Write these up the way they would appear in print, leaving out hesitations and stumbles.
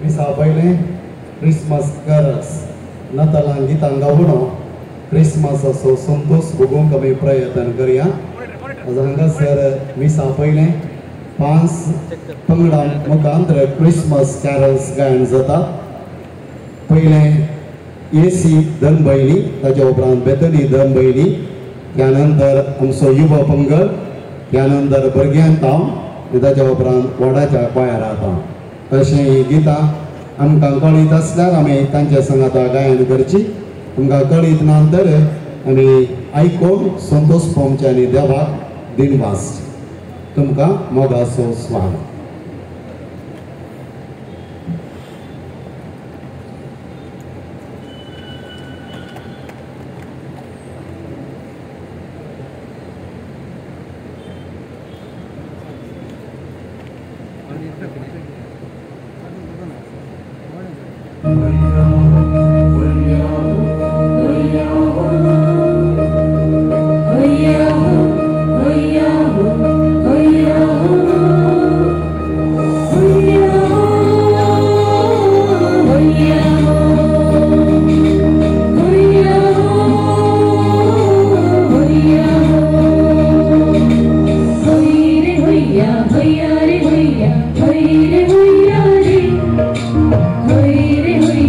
मिसा पयलें क्रिसमस करस नातालां गितां गावन क्रिसमसाचो संतोश भोगूंक आमी प्रयत्न करया. आज हांगासर मिसा पयलें 5 पंगडां मुखांतर क्रिसमस कॅरल्स गायन जाता. पयलें एसी धर्मभयणी, ताच्या उपरांत बेतनी धर्मभयणी, त्या नंतर आमचो युवा पंगड, त्या नंतर भुरग्यांक हांव आनी ताच्या उपरांत वडाच्या क्वायराक हांव. अशें ही गितां आमकां कळीत आसल्यार आमी तांच्या संगाता गायन करची. आमकां कळीत ना तर आमी आयकून संतोश पावचे आनी देवाक दिनवास. तुमकां मोगाचो स्वागत.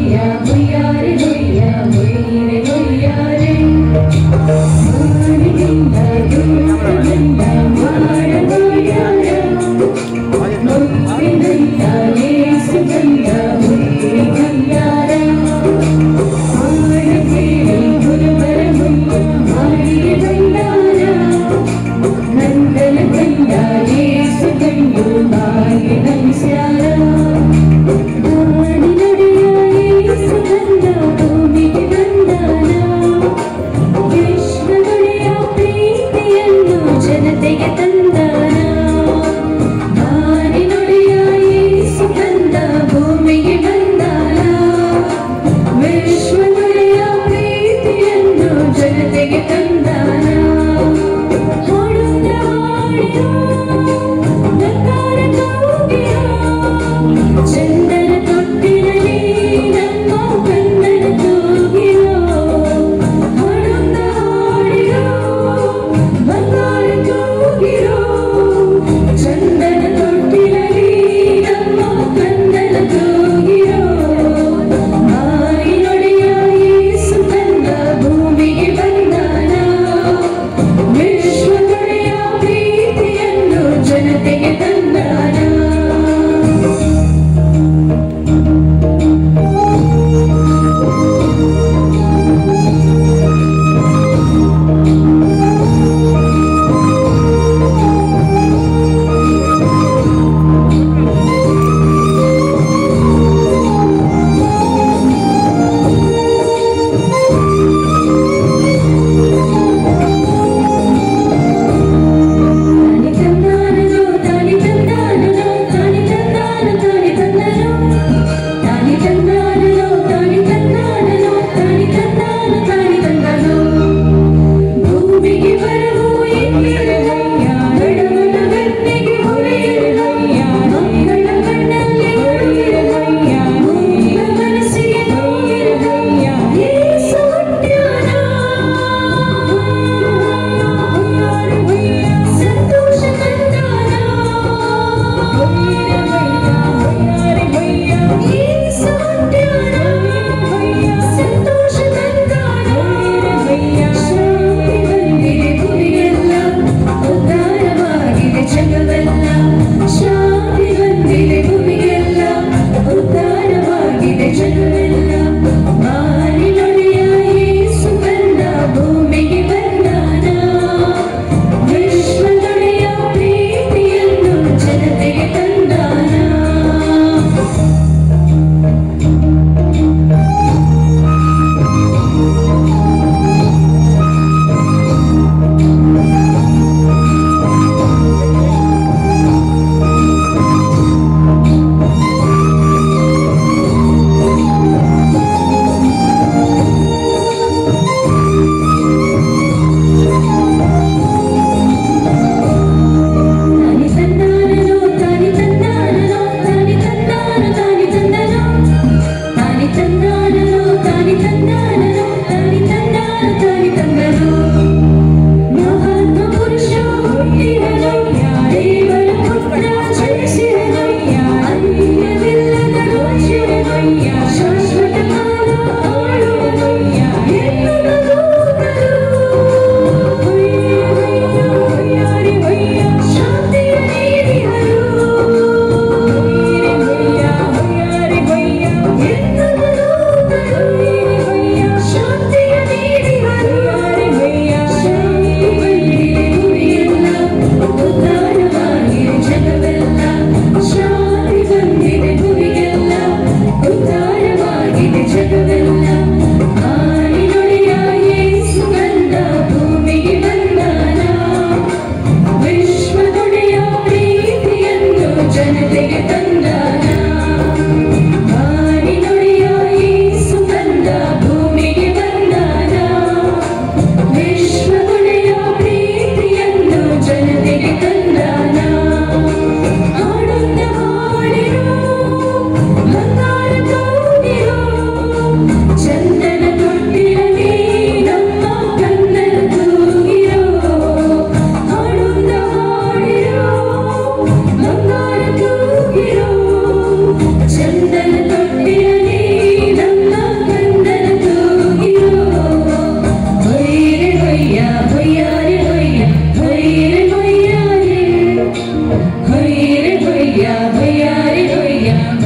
Yeah.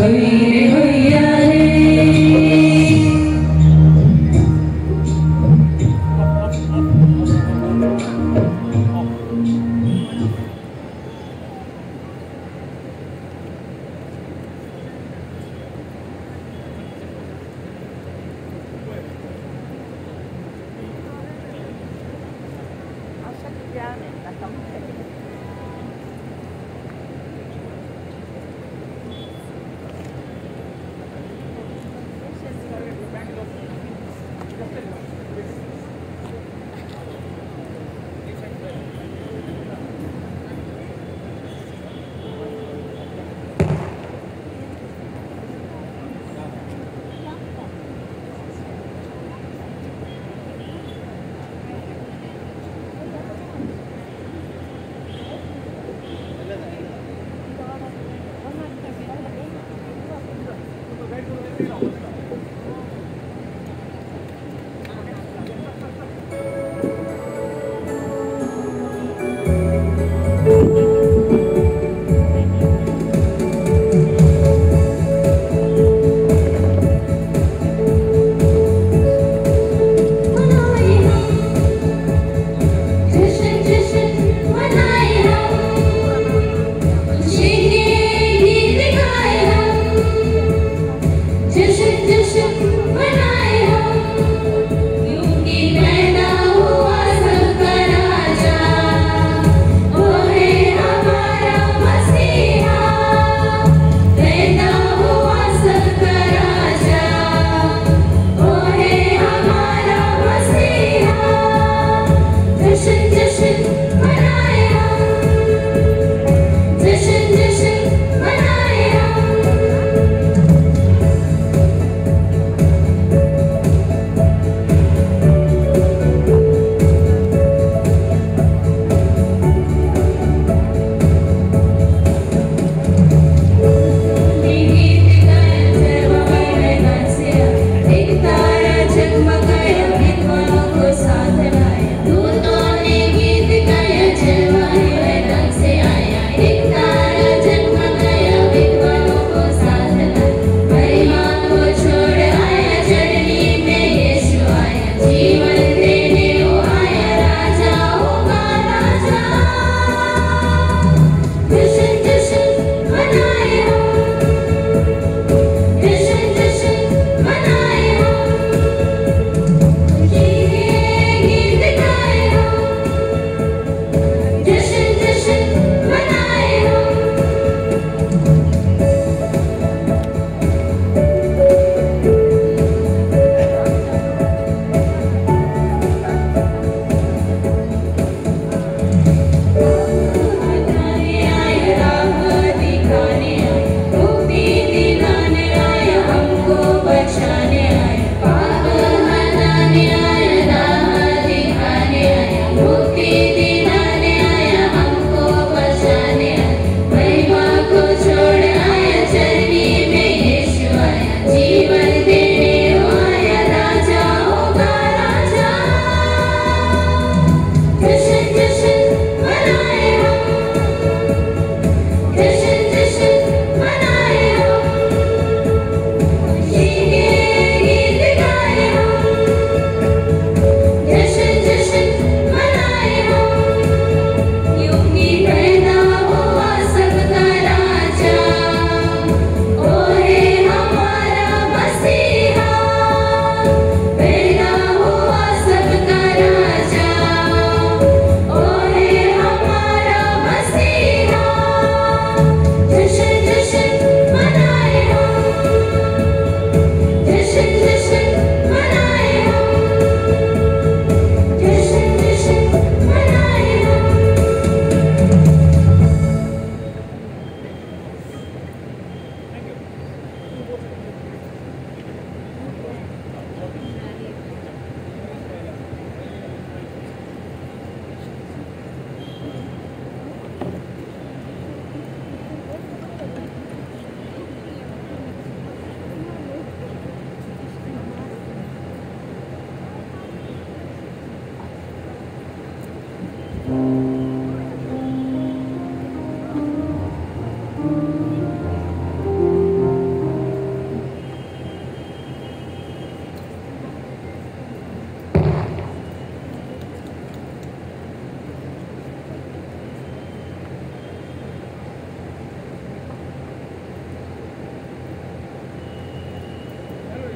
हय रे हय्या रे। जश्न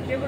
Check,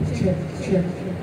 check, check.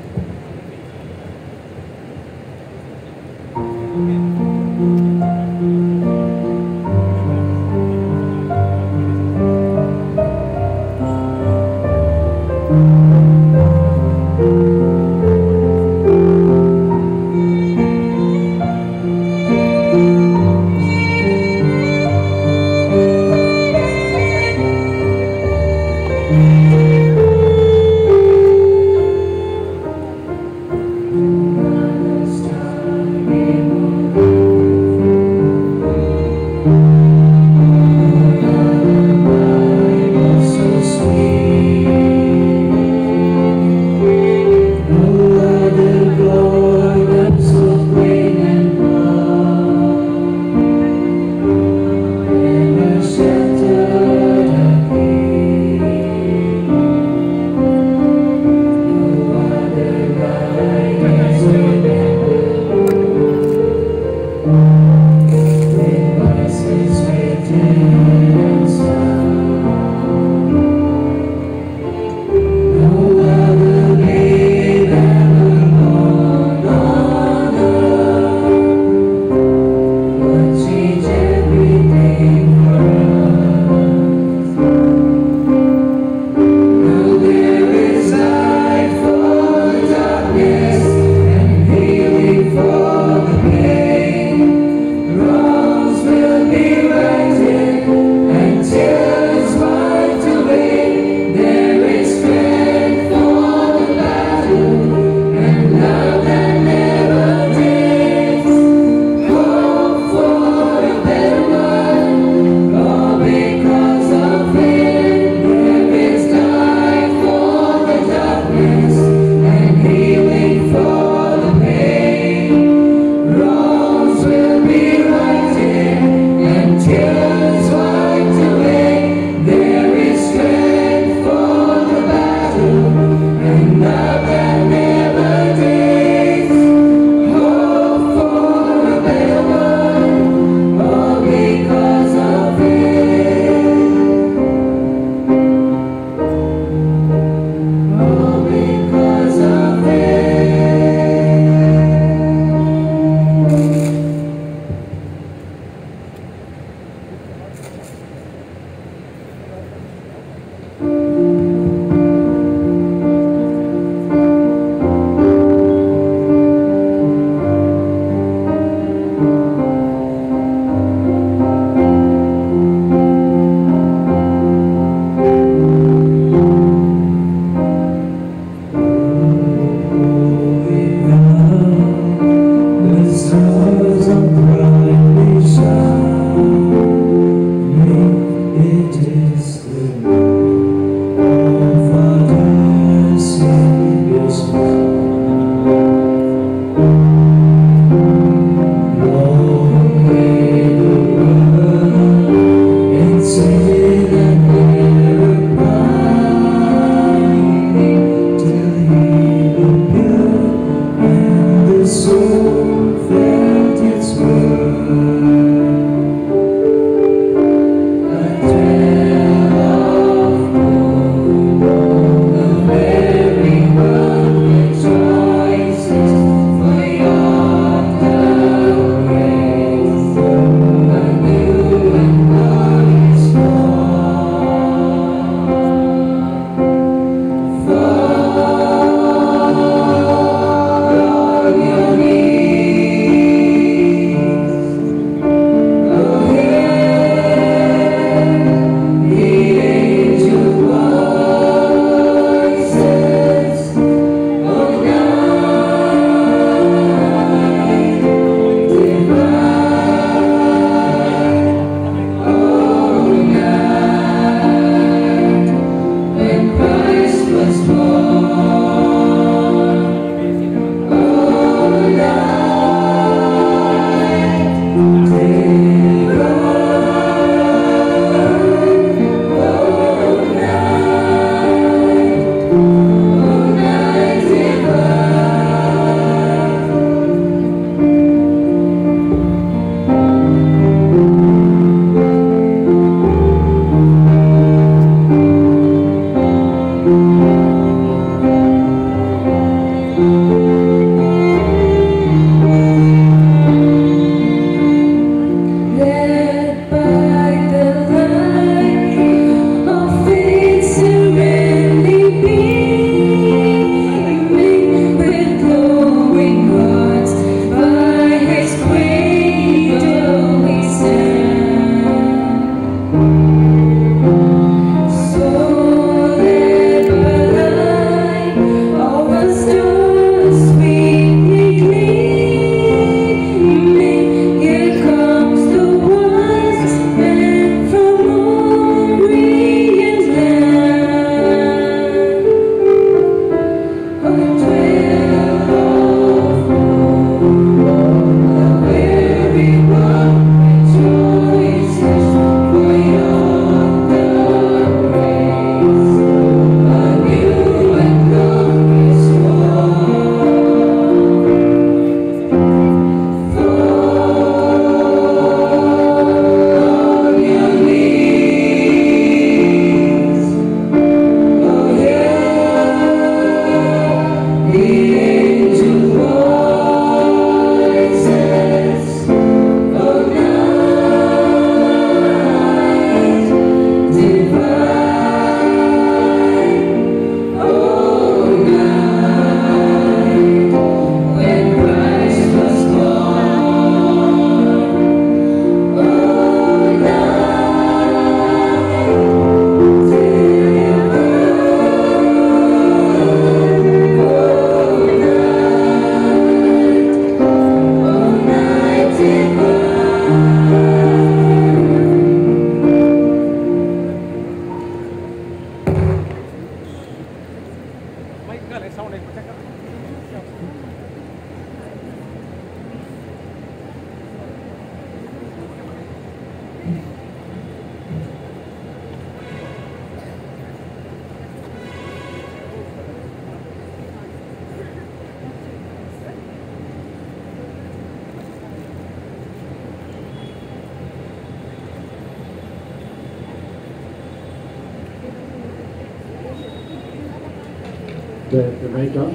मेळटा.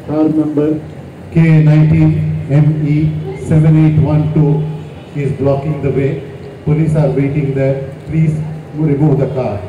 Car number K19 ME 7812 is blocking the way. Police are waiting there. Please remove the car.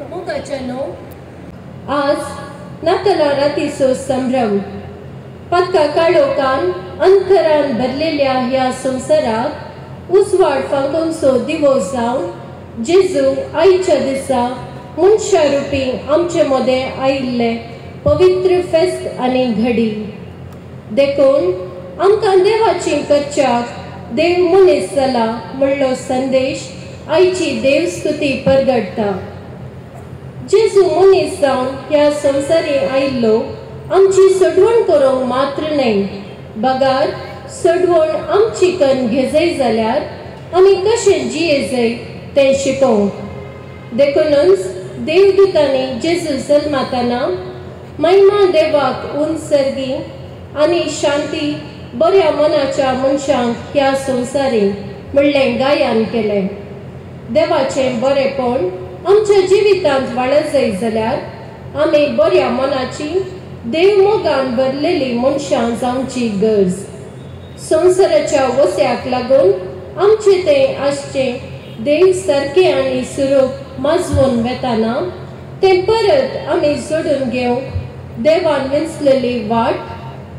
मोगाच्यानो, आज नातलां रातीचो संभ्रम पक्का काळोखान अंतरान भरलेल्या ह्या संवसाराक उजवाड फांकोनचो दिवो जावन जेजू आयच्या दिसा मनशा रुपी आमचे मदें आयिल्ले पवित्र फेस्त आनी घडी. देखून आमकां देवाची करच्याक देव मनीस जाला म्हणलो संदेश आयची देवस्तुती परगडटा. जेजू मनीस जावन ह्या संवसारी आयिल्लो आमची सोडवण करूंक मात्र न्हय, बगार सोडवण आमची कन घेजय जाल्यार आमी कशें जियेजय तें शिकोवंक. देखूनच देवदूतांनी जेजू जल्माताना महिमा देवाक उंच सर्गी आनी शांती बऱ्या मनाच्या मनशांक ह्या संवसारी म्हणलें गायन केलें. देवाचें बरेपण आमच्या जिवितांत वाडत जाल्यार आमी बऱ्या मनाची देव मोगान भरलेली मनशां जावची गरज. संवसाराच्या वस्याक लागून आमचें तें आसचें देव सारकें आनी सुरूप माजवून वेताना तें परत आमी जोडून घेवंक देवान विंचलेली वाट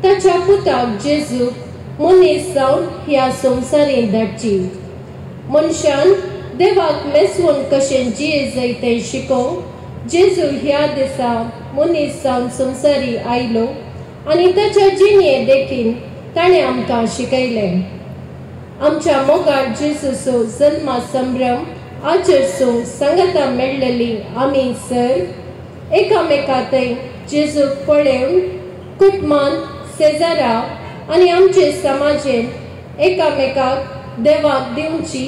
ताच्या पुताक जेजूक मनीस जावन ह्या संवसारी धाडची. मनशान देवाक मेसवून कशें जिये तें शिकोवंक जेजू ह्या दिसा मनीस जावन संवसारी आयलो आनी ताच्या जिणये देखीन ताणें आमकां शिकयलें. आमच्या मोगाळ जेजूचो जल्मा संभ्रम आचरचो सांगाता मेळ्ळेली आमी सर एकामेका थंय जेजूक पळोवन कुटुंबांत शेजारा आनी आमचे समाजेन एकामेकाक देवाक दिवची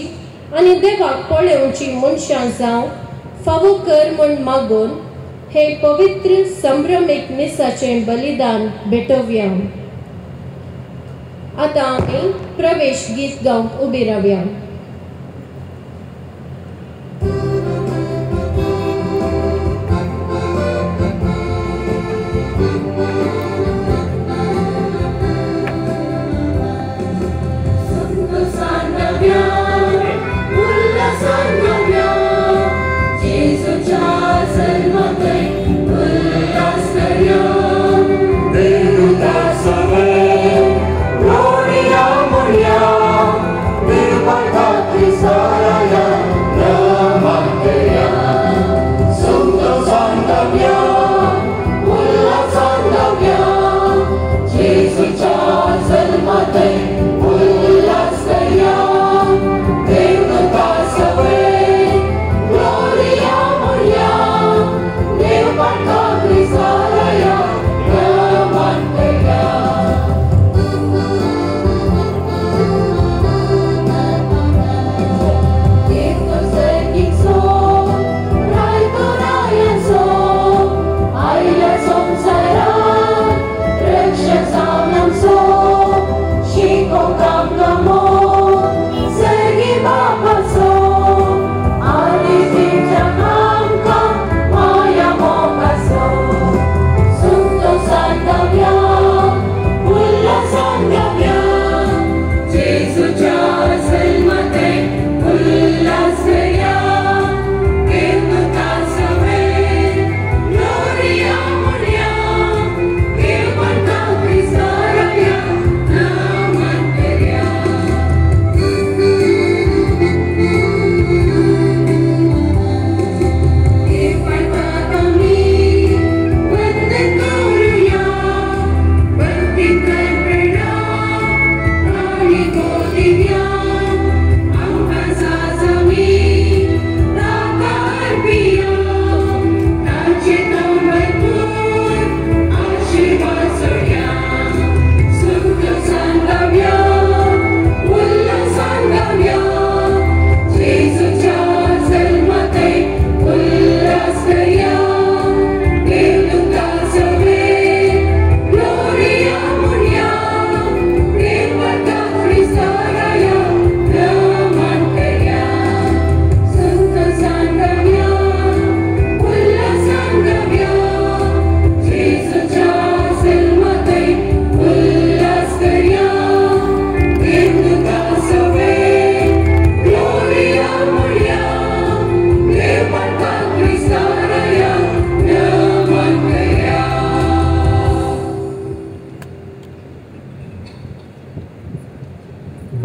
आनी देवाक पळोवची मनशां जावं फावो कर म्हूण मागून हे पवित्र संभ्रमीक मिसाचें बलिदान भेटोवया. आतां आमी प्रवेश गीत गावंक उबी रावया. She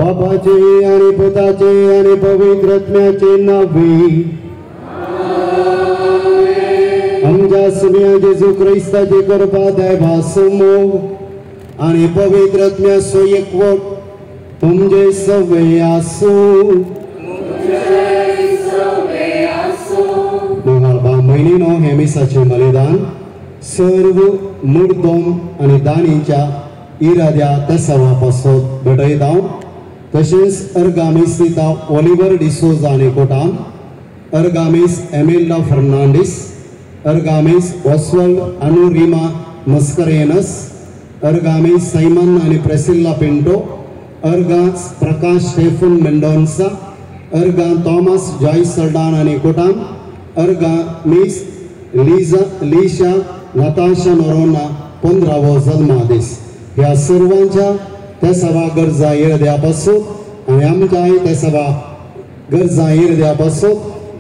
बापाचे आनी पुताचे आनी पवित्र आत्म्याचे नांवे. आमच्या सुम्या जेजू क्रिस्ताची कृपा, देवाचो मोग आनी पवित्र आत्म्याचो एकवट तुमचे सवे आसूं. मंगळ बा म्हयनो हें मिसाचें बलिदान सर्व मुर्दोम आनी दानीच्या इराद्या तेसावा पासत भेटयता. तशेंच अर्गामीस दिता ओलिवर डिसोजा आनी कोटाम, अर्गामीस Imelda Fernandes, अर्गामीस Oswald Anurima Mascarenhas, अर्गामीस Simon आनी प्रेसिल्ला Pinto, अर्गास Prakash Stephen Mendonsa, अर्गा Thomas Joy सरडान आनी कोटाम, अर्गा मीस लिजा लिशा नताशा नोरोना 15वो जल्मादीस. ह्या सर्वांच्या त्या सभा गरजा येरद्या पासून आनी आमकांय त्या सभा गरजा येरद्या पासून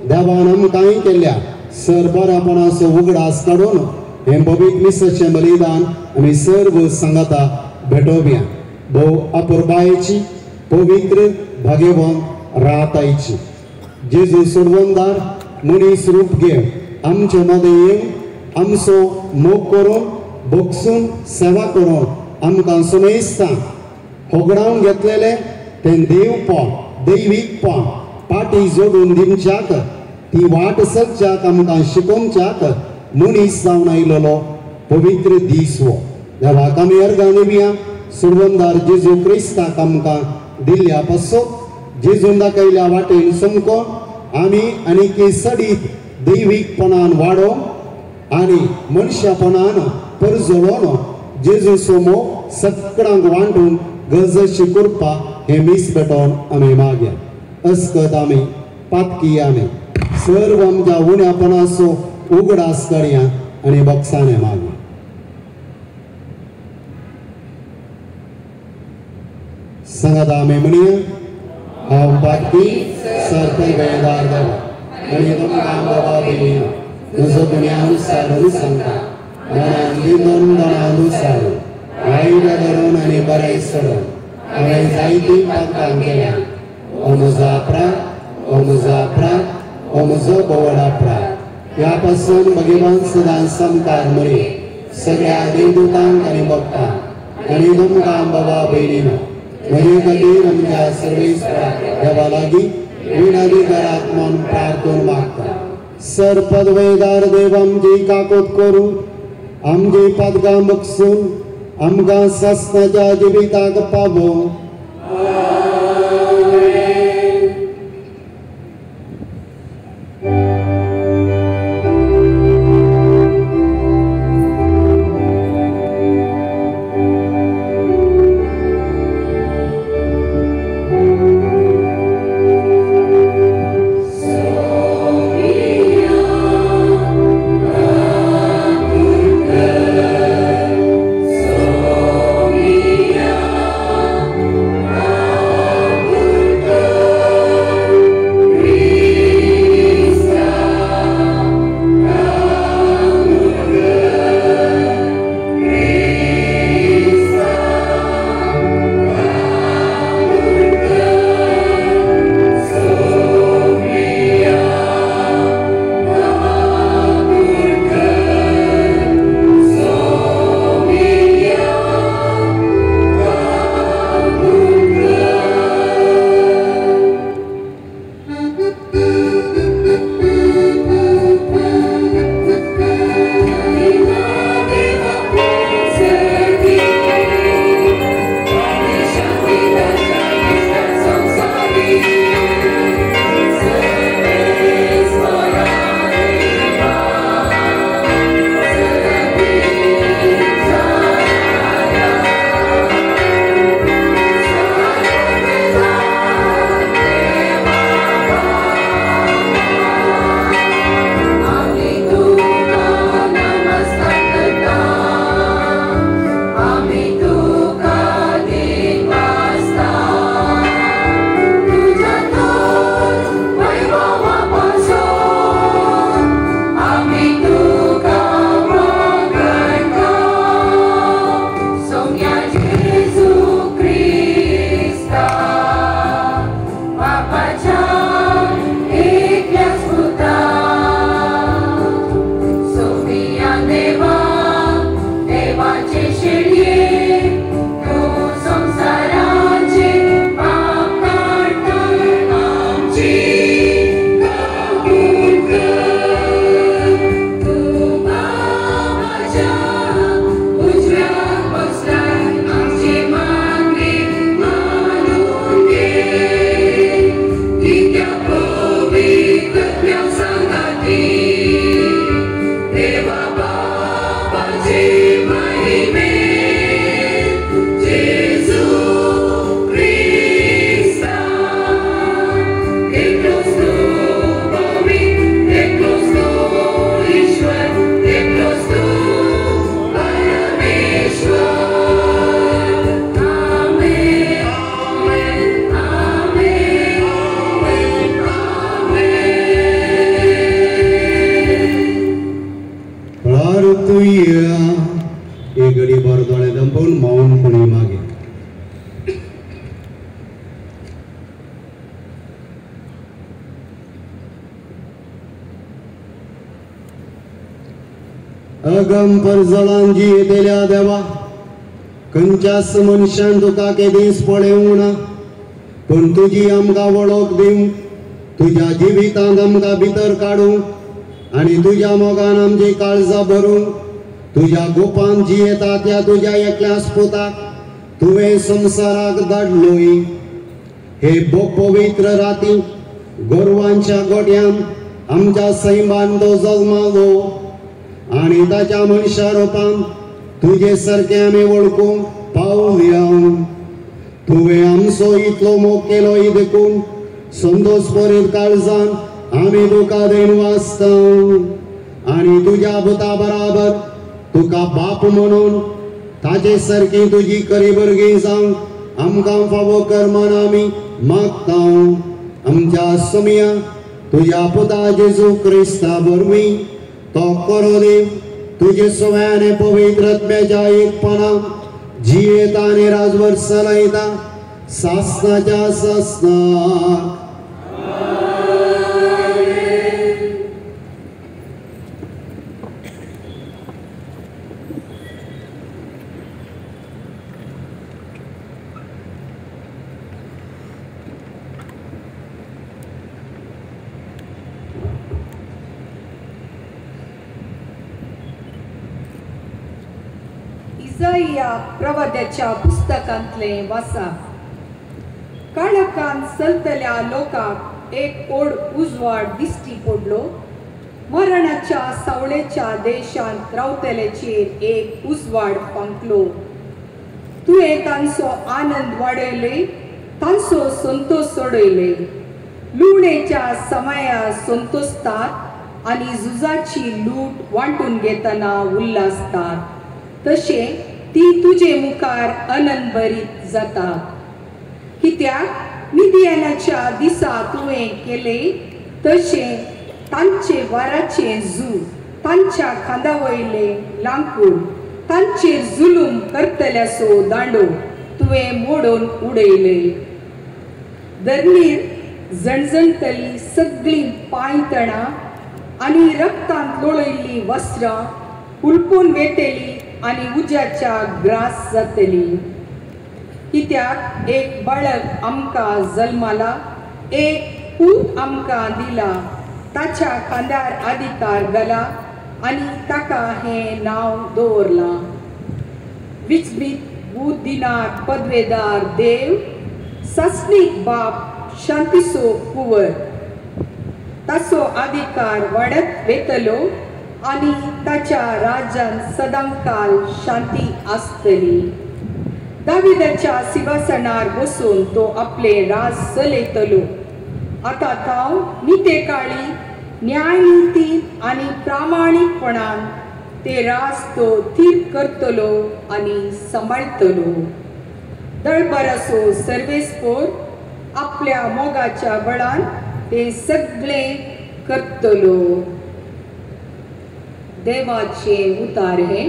देवान आमकांय केल्ल्या सर बऱ्यापणाचो उगडास काडून हें पवित्र मिसाचें बलिदान आमी सर्व सांगाता भेटोवया. भोव अपुरबायेची पवित्र भाग्यवंत रात आयची. जेजू सोडवणदार मनीस रूप घेवन आमचे मदें येवन आमचो मोग करून बगसून सेवा करून आमकां सुमेस्तां होगडावन घेतलेलें तें देवपण दैवीकपण पाटी जोडून दिवच्याक ती वाट सगच्याक आमकां शिकोवच्याक मनीस जावन आयलेलो पवित्र दीस हो. देवाक आमी अर्गां दिवया. सुरवंदार जेजू क्रिस्ताक आमकां दिल्ल्या पासून जेजून दाखयल्या वाटेन समको आमी आनीक सडीत दैवीकपणान वाडोवन आनी मनशापणान परजळोवन जेजू सोमो सगळ्यांक वांटून गरजेची कृपा हे मीस भेटोवन आमी मागया. अस्कत आमी पातकी आमी सर्व आमच्या उण्यापणाचो उगडास करया आनी बक्षाने मागया. सांगात आमी म्हणया, हांव पातकी सर्ववेदार देवा आनी तुमकां बाबा भयणीनो म्हजो गुन्यांव सांगता मनान दिनून दोणानुसार वायट धरून आनी बरें सोडून हांवें जायतीं पातकां केल्या. ओ म्हजो अपराध, ओ म्हजो अपराध, ओ म्हजो भोवड अपराध. ह्या पासून भगवान सदां समकार मरे सगळ्या देवदूतांक आनी भक्तांक आनी तुमकां बाबा भयणीनो म्हजे खातीर आमच्या सर्वेस्परा देवा लागीं विनंती करात म्हूण प्रार्थना मागता. सर पदवेदार देव आमची काकूत करूं, आमची पदकां बक्षून आमकां सासणाच्या जिविताक पावोवं. Sophia. अगम परजळान जियेतल्या देवा, खंयच्याच मनशान तुका केदींच पळोवंक ना, पूण तुजी आमकां वळख दिवंक, तुज्या जिवितांत आमकां भितर काडूंक आनी तुज्या मोगान आमची काळजां भरूंक, तुज्या गोपान जियेता त्या तुज्या एकल्याच पुताक तुवें संवसाराक धाडलोय. हे पवित्र राती गोरवांच्या गोट्यान आमच्या सैमान तो जल्मालो आनी ताच्या मनशा रुपान तुजे सारकें आमी वळखूंक पावल्या. तुवें आमचो इतलो मोग केलो देखून संतोष परीत काळजान आमी तुका देन वाचता आनी तुज्या भुता बराबर तुका बाप म्हणून ताजे सारकी तुजी खरी भुरगीं जावंक आमकां फावो कर म्हण आमी मागता. आमच्या सोमया तुज्या पुता जेजू क्रिस्ता वरवीं तो करो देव तुजे सव्याने पवित्र आत्म्याच्या एकपणान जियेता आनी राजभर चलयता सासनाच्या सासनाक. इजाइया प्रवाद्याच्या पुस्तकांतले वाचा. काळखांत चलतल्या लोकांक एक ओड उजवाड दिश्टी पडलो. मरणाच्या सावळेच्या देशांत रावतल्याचेर एक उजवाड फांकलो. तुवें तांचो आनंद वाडयले, तांचो संतोष सोडयले. लुवणेच्या समया संतोषतात आनी झुजाची लूट वांटून घेतना उल्हासतात, तशें ती तुजे मुखार अनंतभरीत जाता. कित्याक मिदियानाच्या दिसा तुवें केले तशें तांचे वाराचें जू, तांच्या खांदा वयले लांकूड, तांचेर जुलूम करतल्याचो दांडो तुवें मोडून उडयले. धरणीर झणझणटली सगळीं पांयतणां आनी रक्तांत लोळयल्लीं वस्त्रां हुलपून वेतली आनी उज्याच्या ग्रास जातली. कित्याक एक बाळक आमकां जल्माला, एक पूत आमकां दिला, ताच्या खांदार अधिकार घाला आनी ताका हें नांव दवरलां, विचबीत बुद्दिनार पदवेदार देव, सासणीक बाप, शांतीचो कुंवर. ताचो अधिकार वाडत वेतलो आनी ताच्या राज्यान सदांकाल शांती आसतली. दाविदाच्या सिंहासनार बसून तो आपले राज चलयतलो. आतां तो नितेकाळी न्यायनितीन आनी प्रामाणीकपणान ते राज तो थीर करतलो आनी सांबाळटलो. दळबराचो सर्वेस्पोर आपल्या मोगाच्या बळान ते सगळे करतलो. देवाचे उतार हे.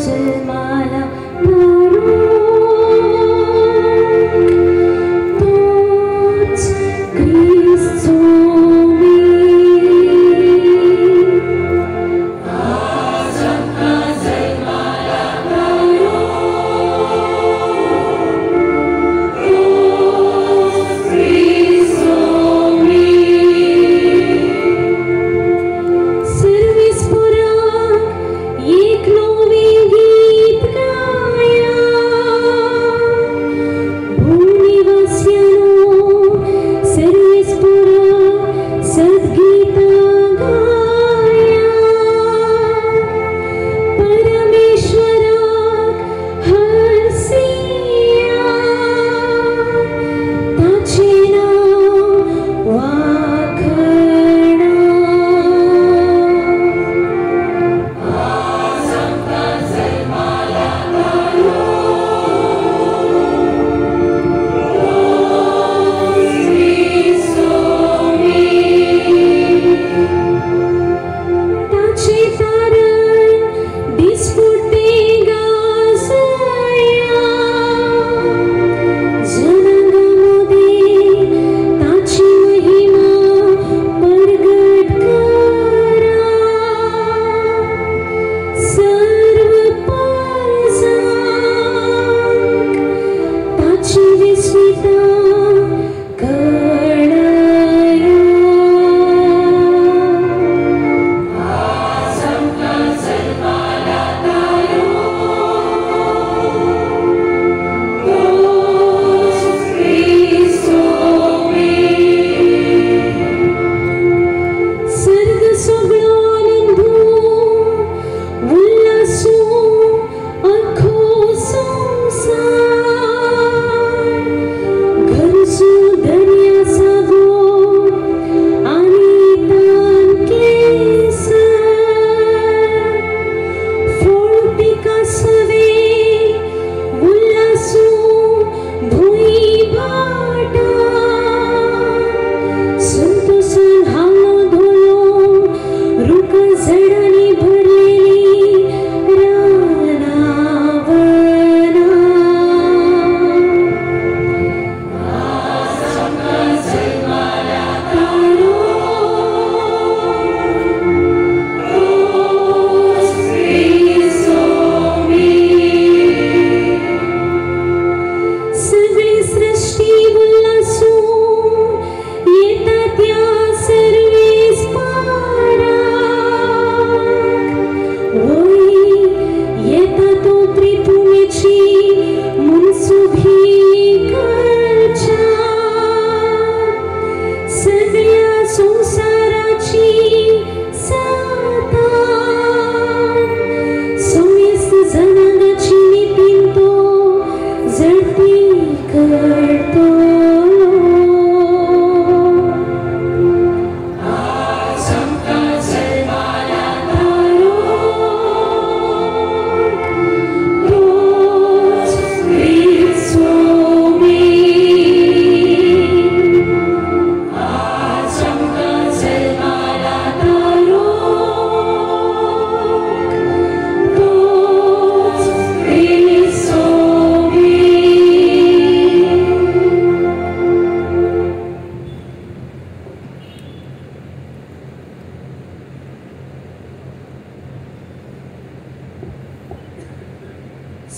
जन्माला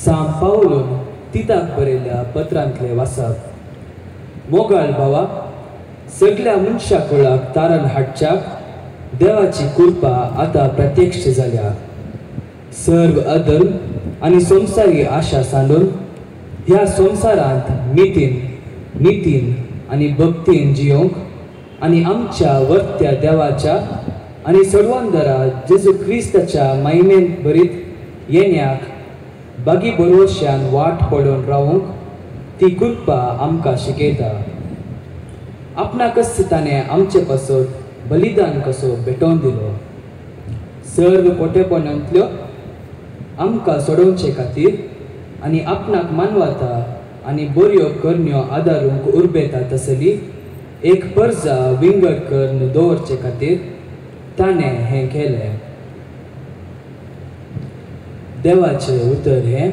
सां पावलून तिताक बरयल्ल्या पत्रांतले वाचप. मोगाळ भावा, सगळ्या मनशा कुळाक तारण हाडच्याक देवाची कृपा आतां प्रत्यक्ष जाल्या. सर्व अधर्म आनी संवसारी आशा सांडून ह्या संवसारांत मितीन नितीन आनी भक्तीन जियोंक आनी आमच्या वर्त्या देवाच्या आनी सोडवंदरा जेजू क्रिस्ताच्या महिमेन भरीत येण्याक बागी बरोवश्यान वाट पळोवन रावूंक ती कृपा आमकां शिकयता. आपणाकच ताणें आमचे पासत बलिदान कसो भेटोवन दिलो. सर्व कोटेपणांतल्यो आमकां सोडोवचे खातीर आनी आपणाक मानवता आनी बऱ्यो करण्यो आदारूंक उर्बेता तसली एक परजा विंगड करून दवरचे खातीर ताणें हें केलें. देवाचें उतर हें.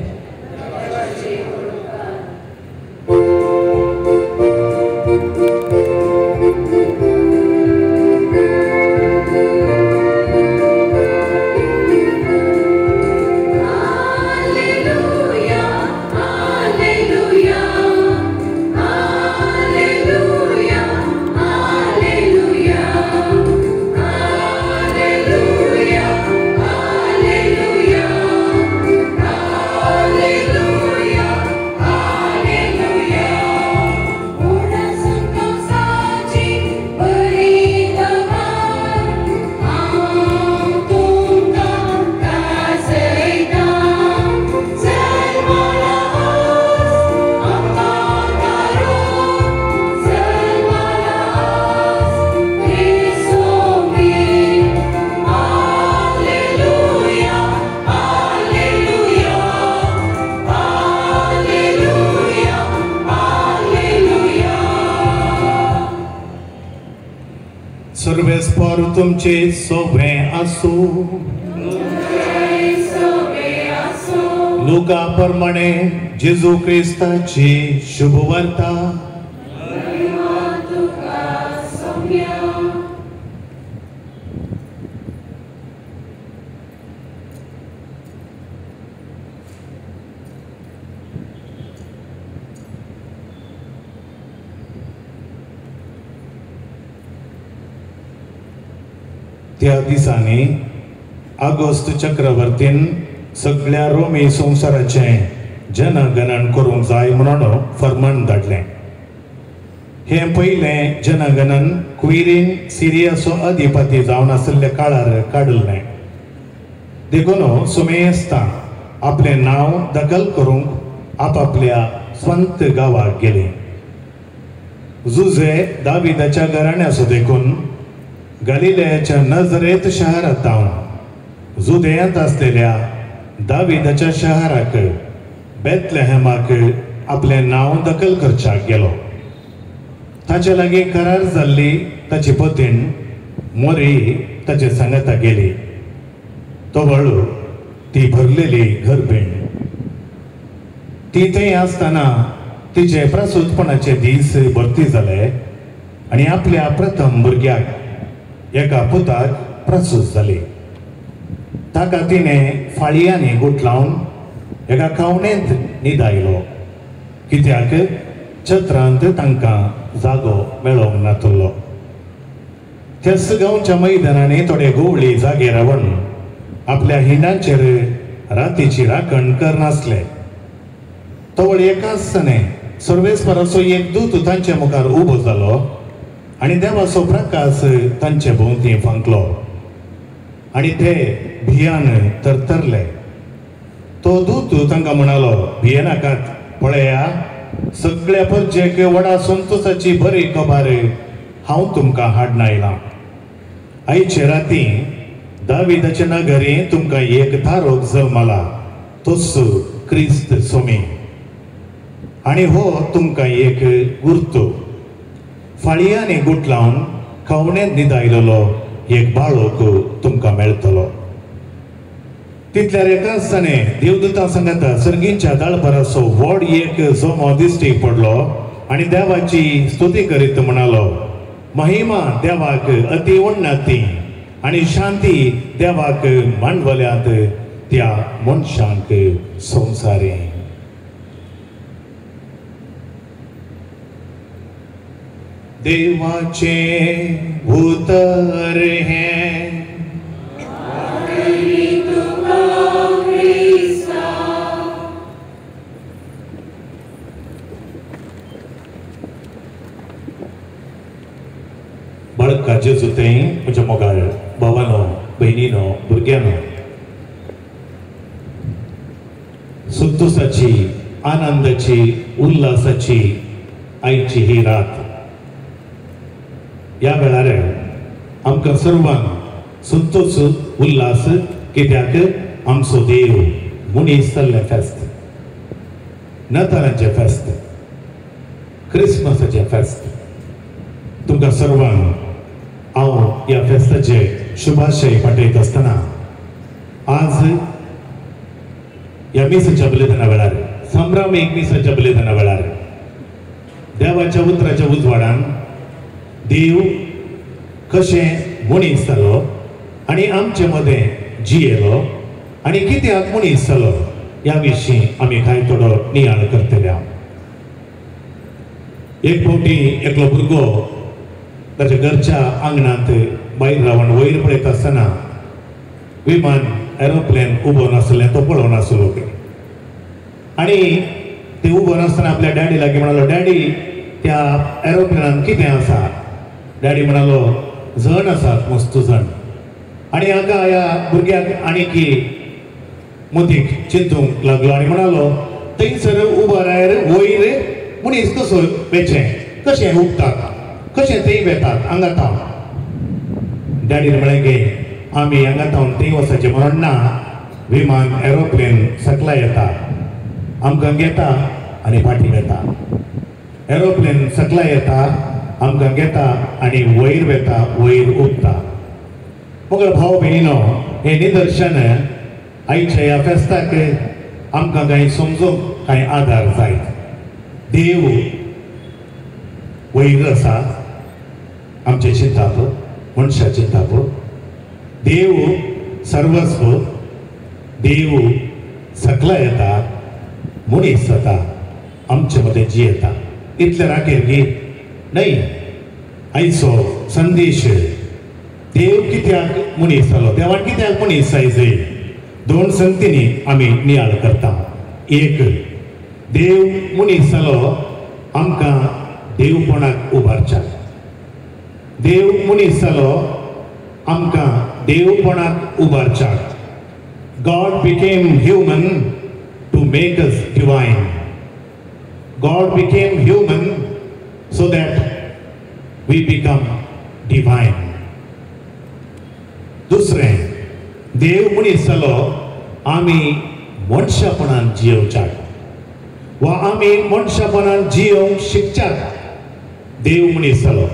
सर्वेस्पर तुमचे सोबे आसू. लुका प्रमाणे जेजू क्रिस्ताची शुभवार्ता. त्या दिसांनी आगोस्त चक्रवर्तीन सगळ्या रोमी संवसाराचें जनगणन करूंक जाय म्हणून फर्मान धाडलें. हें पयलें जनगणन क्विरीन सिरियाचो अधिपती जावन आशिल्ल्या काळार काडिल्लें. देखून सुमेस्तां आपलें नांव दखल करूंक आपापल्या स्वंत गांवाक गेलीं. जुजे दाविदाच्या घराण्याचो देखून गालिलेयाच्या नजरेत शहरांत जावन जुदेयांत आसलेल्या दाविदाच्या शहराक बेतलेहमाक आपलें नांव दखल करच्याक गेलो. ताचे लागीं करार जाल्ली ताची पतीण मोरी ताचे सांगाता गेली. तो वळू ती भरलेली घरबीण. ती थंय आसतना तिचे प्रसूतपणाचे दीस भरती जाले आनी आपल्या प्रथम भुरग्याक एका पुताक प्रसूत जाली. ताका तिणें फाळयांनी गुठलावन एका खावणेंत न्हिदायलो, कित्याक छत्रांत तांकां जागो मेळोंक नातलो. त्याच गांवच्या मैदानांनी थोडे गोवळी जागे रावन आपल्या हिंडांचेर रातीची राखण करनासले. तवळ एकाच सणे सर्वेस्पराचो एक दूत तांचे मुखार उबो जालो आनी देवाचो प्रकाश तांचे भोंवती फांकलो आनी ते भियान तरतरले. तो दूत तांकां म्हणालो, भियेनाकात, पळया सगळ्या परजेक व्हडा संतोसाची बरी खबर हांव तुमकां हाडून आयलां. आयचे राती दाविदाच्या नगरी तुमकां एक तारोक जल्मला, तोच क्रिस्त सोमी. आनी हो तुमकां एक गुर्तो, फाळयांनी गुठलावन खावणेंत न्हिदायलेलो एक बाळोक तुमकां मेळटलो. तितल्यार एकाच जाणे देवदूतां सांगाता सर्गींच्या दाळभराचो व्हड एक जोमो दिश्टीक पडलो आनी देवाची स्तुती करीत म्हणालो, महिमा देवाक अति उन्नती आनी शांती देवाक मांडवल्यांत त्या मनशांक संवसारी. देवाचे उतर हें बाळका जेजू तें म्हज्या मोगाळ भावानो, भयणीनो, भुरग्यांनो, संतोषाची, आनंदाची, उल्हासाची आयची ही रात. ह्या वेळार आमकां सर्वांक संतोष, उल्हास, कित्याक आमचो देव मनीस जाल्लें फेस्त, नातालांचें फेस्त, क्रिसमसाचें फेस्त. तुमकां सर्वांक हांव ह्या फेस्ताचे शुभाशय पाठयत आसतना आज ह्या मिसाच्या बलिदाना वेळार, संभ्रमीक मिसाच्या बलिदाना वेळार देवाच्या उतराच्या उजवाडान देव कशें मनीस जालो आनी आमचे मदें जियेलो आनी कित्याक मनीस जालो ह्या विशीं आमी कांय थोडो नियाळ करतले. एक फावटी एकलो भुरगो ताच्या घरच्या आंगणांत भायर रावन वयर पळयत आसतना विमान, एरोप्लेन उबो नासलें, तो पळोवन आसलो. आनी ते उबो नासतना आपल्या डॅडी लागीं म्हणालो, डॅडी त्या एरोप्लेनान कितें आसा? डॅडी म्हणालो, जण आसात, मस्त जण. आनी हाका ह्या भुरग्याक आनीकी मोतीक चिंतूंक लागलो आनी म्हणालो, थंयसर उबो रायर वयर मनीस कसो वेचें, कशें उबतात, कशें थंय वेतात हांगा तावन. डॅडीन म्हळें की आमी हांगा तावन थंय वचपाचें म्हणून ना, विमान एरोप्लेन सकला येता, आमकां घेता आनी फाटीं वेता. एरोप्लेन सकला येता, आमकां घेता आनी वयर वेता, वयर उबता. मगळ भाव भयणीनो, हें निदर्शन आयच्या ह्या फेस्ताक आमकां कांय समजूंक कांय आदार जायत. देव वयर आसा आमचें चिंताप, मनशाचें चिंताप. देव सर्वस्व, देव सकला येता, मनीस जाता, आमचे मदें जियेता. इतलें राखेर की न्हय आयचो संदेश, देव कित्याक मनीस जालो, देवान कित्याक मनीस जाय, दोन संगतींनी आमी नियाळ करता. एक, देव मनीस जालो आमकां देवपणाक उबारच्या. देव मनीस जालो आमकां देवपणाक उबारच्या. God became human to make us divine. God became human so that we become divine. दुसरें, देव मनीस जालो आमी मनशापणान जियोवच्याक वा आमी मनशापणान जियोवंक शिकच्याक देव मनीस जालो.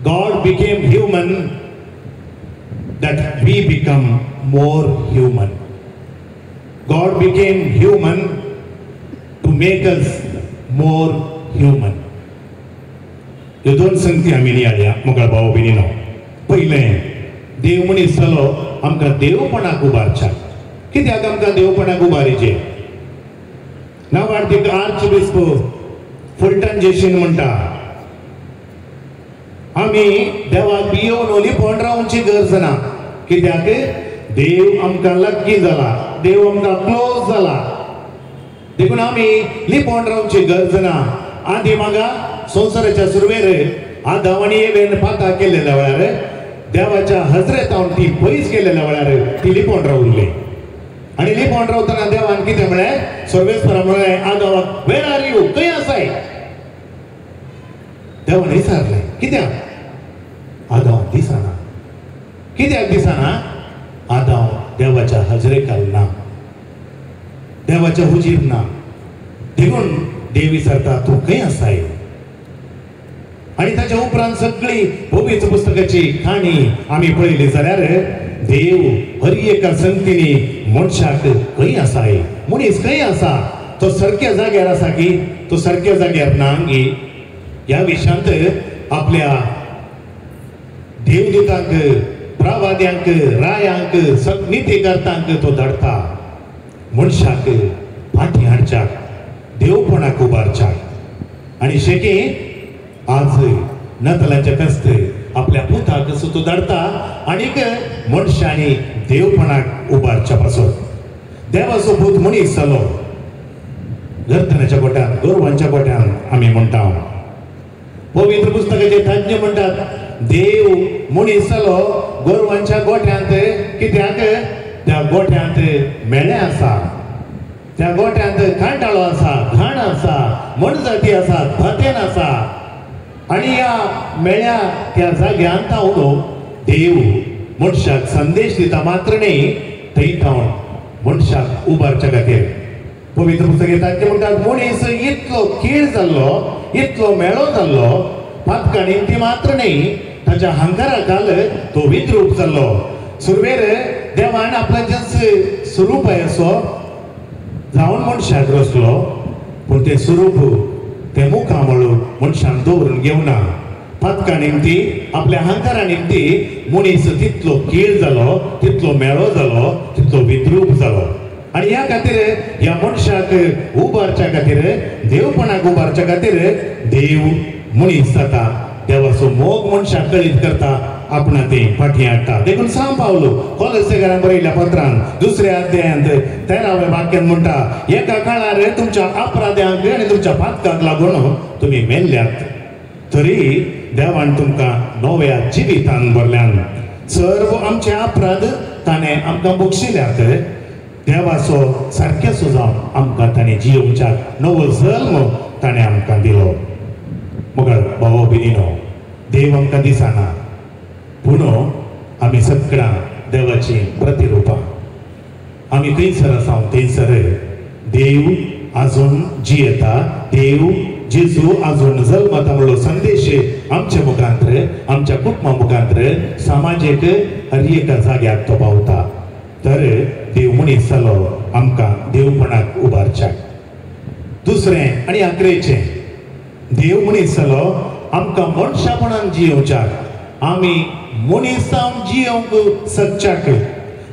God became human that we become more human. God became human to make us more human. ह्यो दोन संगती आमी नियाळया मोगळ भाव भयणीनो. पयलें, देव मनीस जालो आमकां देवपणाक उबारच्याक. कित्याक आमकां देवपणाक उबारीचें? नावाडतीक आर्च बिस्प फुलटन जेशीन म्हणटा, आमी देवाक भियोवन लिपोवन रावची गरज ना, कित्याक देव आमकां लागीं जाला, देव आमकां क्लोज जाला, देखून आमी लिपोवन रावची गरज ना. आदी म्हाका संवसाराच्या सुरवेर आदाव आनी एवेन पाता केल्ल्या वेळार देवाच्या हजरेतावन ती पयस केल्ल्या वेळार ती लिपोवन रावली. आनी लिपोवन रावतना देवान कितें म्हळें? सर्वेस्परा म्हळें, आदावाक वेर are you, खंय आसाय? देवान विचारलें, कित्याक आदाव दिसना? कित्याक दिसना? आदाव देवाच्या हजरेकाल ना, देवाच्या हुजीर ना, देखून देव विचारता तूं खंय आसाय? आनी ताच्या उपरांत सगळी पवित्र पुस्तकाची काणी आमी पळयली जाल्यार देव हर एका संगतींनी मनशाक खंय आसाय, मनीस खंय आसा, तो सारक्या जाग्यार आसा की तो सारक्या जाग्यार ना गी, ह्या विशयांत आपल्या देवदूतांक, प्रवाद्यांक, रायांक, नितीकर्तांक तो धाडटा. मनशाक फाटीं हाडच्याक, देवपणाक उबारच्याक. आनी शेकी आज नातालांचें फेस्त आपल्या पुताक सुद्दां धाडटा आनीक मनशांनी देवपणाक उबारच्या पासत. देवाचो पूत मनीस जालो गर्तनाच्या गोट्यान, गोरवांच्या गोट्यान आमी म्हणटा. पवित्र पुस्तकाचे तज्ञ म्हणटात देव मनीस जालो गोरवांच्या गोठ्यांत, कित्याक त्या गोठ्यांत मेळे आसा, त्या गोठ्यांत कांटाळो आसा, घाण आसा, मनजाती आसा, भातेन आसा. आनी ह्या मेळ्या त्या जाग्यान तावन देव मनशाक संदेश दिता मात्र न्ही, थंय तावन मनशाक उबारच्या खातीर. पवित्र पुस्तक तांचे म्हणटात मनीस इतलो कीळ जाल्लो, इतलो मेळो जाल्लो, पातका निमती मात्र न्ही, ताच्या हंकारा काल तो विद्रूप जाल्लो. सुरवेर देवान आपल्याचेच स्वरूप असो जावन मनशाक रचलो, पूण तें स्वरूप तें मुखामळ मनशान दवरून घेवना. पातका निमती, आपल्या हंकारा निमती मनीस तितलो कीळ जालो, तितलो मेळो जालो, तितलो विद्रूप जालो. आनी ह्या खातीर ह्या मनशाक उबारच्या खातीर, देवपणाक उबारच्या खातीर देव मनीस जाता. देवाचो मोग मनशाक कळीत करता, आपणा ते फाटीं हाडटा. देखून सांग पावलो कोलोसेकारान बरयल्ल्या पत्रान दुसऱ्या अध्यायांत 13व्या वाक्यान म्हणटा, एका काळार तुमच्या अपराध्यांक आनी तुमच्या पातकाक लागून तुमी मेल्ल्यात, तरी देवान तुमकां नव्या जिवितान भरल्यान. सर्व आमचे अपराध ताणें आमकां बक्षिल्यात. देवाचो सारकेचो जावन आमकां ताणें जियोवच्याक नवो जल्म ताणें आमकां दिलो. मगर भावो भयणीनो, देव आमकां दिसना, पूण आमी सगळ्यां देवाची प्रतिरुपां. आमी थंयसर आसा थंयसर देव आजून जियेता, देव जेजू आजून जल्मता म्हणलो संदेश आमच्या मुखांत्र, आमच्या कुटुंबा मुखांत्र समाजेक हर एका जाग्याक तो पावता. तर देव मनीस जालो आमकां देवपणाक उबारच्याक. दुसरें आनी आखरेचें, देव मनीस जालो आमकां मनशापणान जियोवच्याक, आमी मनीस जावन जियोवंक सकच्याक.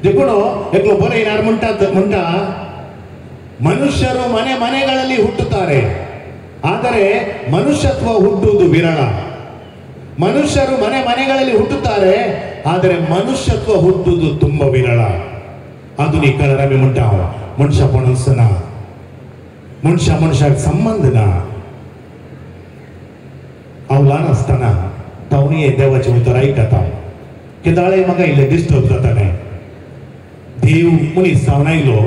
देखून एकलो बरयणार म्हणटा, ಮನುಷ್ಯರು ಮನೆ ಮನೆಗಳಲ್ಲಿ ಹುಟ್ಟುತ್ತಾರೆ, ಆದರೆ ಮನುಷ್ಯತ್ವ ಹುಟ್ಟುವುದು ವಿರಳ. ಮನುಷ್ಯರು ಮನೆ ಮನೆಗಳಲ್ಲಿ ಹುಟ್ಟುತ್ತಾರೆ, ಆದರೆ ಮನುಷ್ಯತ್ವ ಹುಟ್ಟುವುದು ತುಂಬ ವಿರಳ. ಆಧುನಿಕ आमी म्हणटा मनशापणूच ना, मनशा मनशाक संबंद ना. हांव ल्हान आसतना तावणी देवाचें उतर आयकता, केदाळे म्हाका इल्लें डिस्टर्ब जातालें. देव मनीस जावन आयलो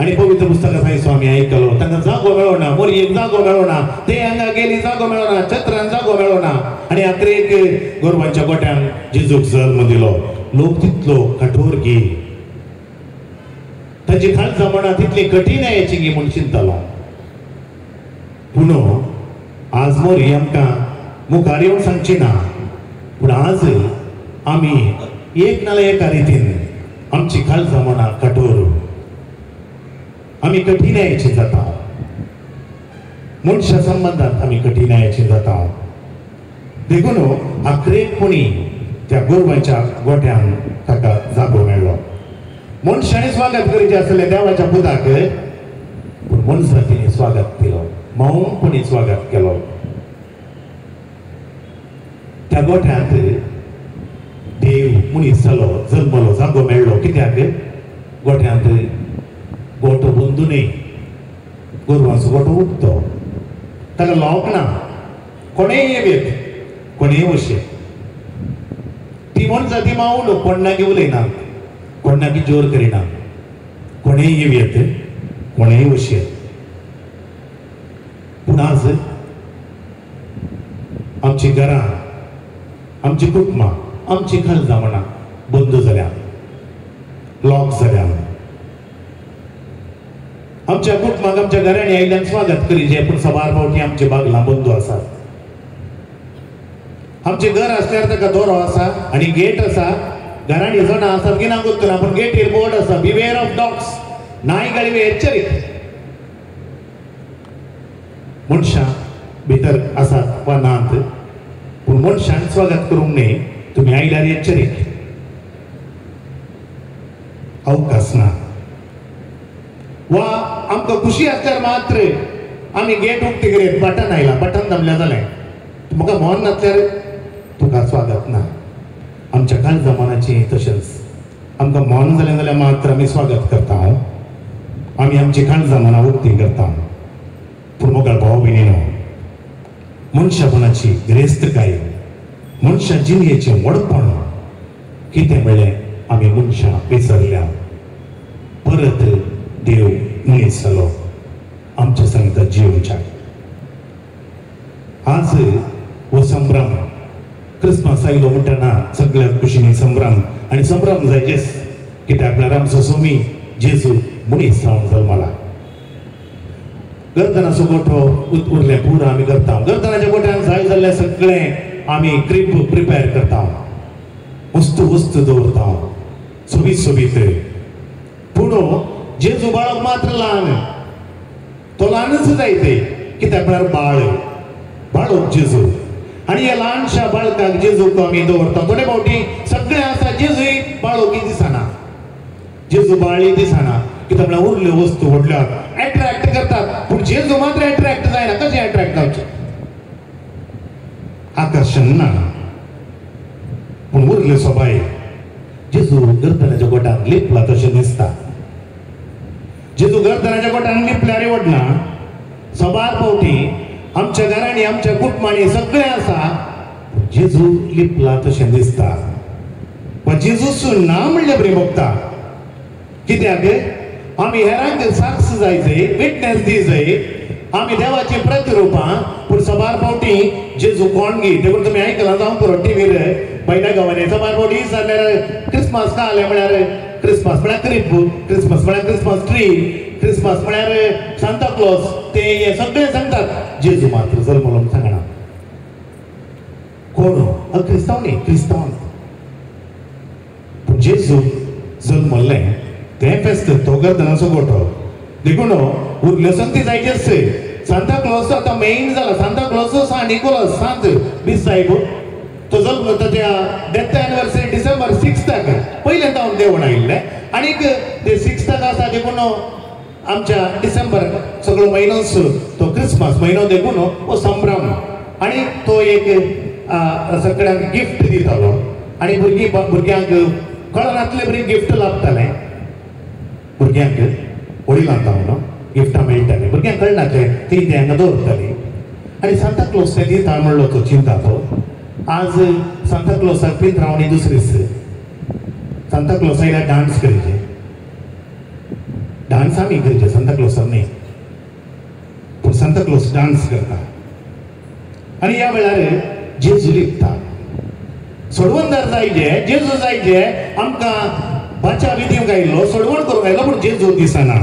आनी पवित्र पुस्तकां सांगचो आमी आयकलो, तांकां जागो मेळना, मोरयेक जागो मेळना, ते हांगा गेली जागो मेळना, छत्रान जागो मेळना. आनी आखरेक गोरवांच्या गोट्यान जेजूक जल्म दिलो. लोक तितलो कठोर गी, ताची खालसा मना तितली कठीण याची गी म्हूण चिंतलो. पूण आज मोरी आमकां मुखार येवन सांगची ना, पूण आज आमी एक नाल्यार एका रितीन आमची खालसा मना कठोर, आमी कठीणायेची जाता. मनशा संबंदांत आमी कठीणायेची जाता. देखून आखरेक कोणी त्या गोरवांच्या गोट्यान ताका जागो मेळ्ळो. मनशांनी स्वागत करीचें आसलें देवाच्या पुताक, पूण मनशांनी स्वागत केलो, मौनपणी स्वागत केलो. त्या गोठ्यांत देव मनीस जालो, जल्मलो, जागो मेळ्ळो. कित्याक गोठ्यांत गोठो बंदू न्ही, गोरवांचो गोठो उगतो, ताका लॉक ना, कोणेय येत कोणेय वशे. ती मनशां ती मावलो, कोणाकी उलयना, कोणाकी जोर करिना, कोणेय येत कोणेय वशे. पूण आज आमची घरां, आमची कुटुंबां, आमची खालसा मना बंद जाल्या, लॉक जाल्या. आमच्या कुटुंबाक, आमच्या घरांनी आयिल्ल्यान स्वागत करीचें, पूण सबार फावटी आमचे बागलां बंद आसात. आमचें घर आसल्यार ताका दोरो आसा आनी गेट आसा. घरांनी जाणां आसात की ना गोत्तना, पूण गेटीर बोर्ड आसा, बिवेर ऑफ डॉग्स, नायಗಳಿವೆ ಎಚ್ಚರಿಕೆ. मनशां भितर आसात वा नात, पूण मनशान स्वागत करूंक न्ही, तुमी आयल्यार एच्चरीक. अवकाश ना. वा आमकां खुशी आसल्यार मात्र आमी गेट उक्ती करीत बटन आयला बटन दामल्या जालें म्हाका मोन नासल्यार तुका स्वागत ना. आमच्या काळजा मनाची तशेंच आमकां मोन जालें जाल्यार मात्र आमी स्वागत करता आमी आमची काळजा मनां उक्ती करता. पूण मोगाळ भाव भयणीनो मनशापणाची गिरेस्तकाय मनशा जिणेचें व्हडपण कितें म्हळ्ळें आमी मनशां विसरल्या. परत देव मनीस जालो आमच्या सांगता जिवच्या. आज हो संभ्रम क्रिसमस आयलो म्हणटना सगळ्या खुशींनी संभ्रम आनी संभ्रम जायचेच कित्याक म्हळ्यार आमचो स्वामी जेजू मनीस जावन जल्मला. गर्दनाचो गोठो उरलें पुरो आमी करता. गर्दनाच्या गोठ्यान जाय जाल्लें सगळें आमी क्रिप प्रिपेर करता वस्तू वस्तू दवरता सोबीत सोबीत. पूण जेजू बाळक मात्र ल्हान तो ल्हानच जायते कित्याक म्हळ्यार बाळ बाळक जेजू आनी ह्या ल्हानशा बाळकाक जेजूक आमी दवरता. थोडे फावटी सगळें आसा जेजूय बाळोकी दिसना जेजू बाळी दिसना कित्याक म्हळ्यार उरल्यो वस्तू व्हडल्यो एट्रॅक्ट करतात पूण जेजू मात्र एट्रॅक्ट जायना. कशें एट्रॅक्ट जावचें आकर्शण ना पूण उरल्यो सोबाय जेजू गर्दनाच्या गोटान लिपला तशें दिसता. जेजू गर्दनाच्या गोटान लिपल्यार वडना सबार फावटी आमच्या घरांनी आमच्या कुटुंबांनी सगळें आसा जेजू लिपला तशें दिसता. पण जेजू ना म्हणले बरी भोगता कित्याक आमी हेरांक साक्ष जाय जाय विटनेस दी जाय आमी देवाची प्रतिरुपां. पूण सबार फावटी जेजू कोण गी देखून तुमी आयकलां जावं पुरो टिवीर बैल्या गांवांनी सबार फावटी जाल्यार क्रिसमस का आलें म्हळ्यार क्रिसमस म्हळ्यार क्रिप क्रिसमस म्हळ्यार क्रिसमस ट्री क्रिसमस म्हळ्यार सांता क्लॉज ते हे सगळे सांगतात. जेजू मात्र जल्मलो म्हणून सांगना कोण क्रिस्तांव न्ही क्रिस्तांव. पूण जेजू जल्मल्लें तें फेस्त तो गर्दनाचो गोठो देखून उरल्यो संती जायचेच. सांता क्लॉज आतां मेन जाला. सांता क्लॉज सांत निकोलस सांत बीस साहेब तो जल्म ताच्या डेथ एनिवर्सरी डिसेंबर 6 पयलें जावन देवण आयिल्लें आनीक ते 6 आसा देखून आमच्या डिसेंबर सगळो म्हयनोच तो क्रिसमस म्हयनो देखून हो संभ्रम आनी तो एक सगळ्यांक गिफ्ट दितालो आनी भुरगीं भुरग्यांक कळनातले बरी गिफ्ट लाभतालें भुरग्यांक वडिलांक न्हू गिफ्टां मेळटालीं भुरग्यांक कळनातलें ती ते हांगा दवरताली. आनी सांता क्लॉस ते दिता म्हणलो तो चिंता तो आज सांता क्लॉसाक पिंत्रावणी दुसरीच सांता क्लॉस आयल्यार डांस करचे डांस आमी करचे सांता क्लॉसाक न्ही पूण सांता क्लॉस डांस करता. आनी ह्या वेळार जेजू लिपता सोडवणदार जायचे जेजू जायचे आमकां बाचा विधींक आयिल्लो सोडवण करूंक आयलो पूण जेजू दिसना.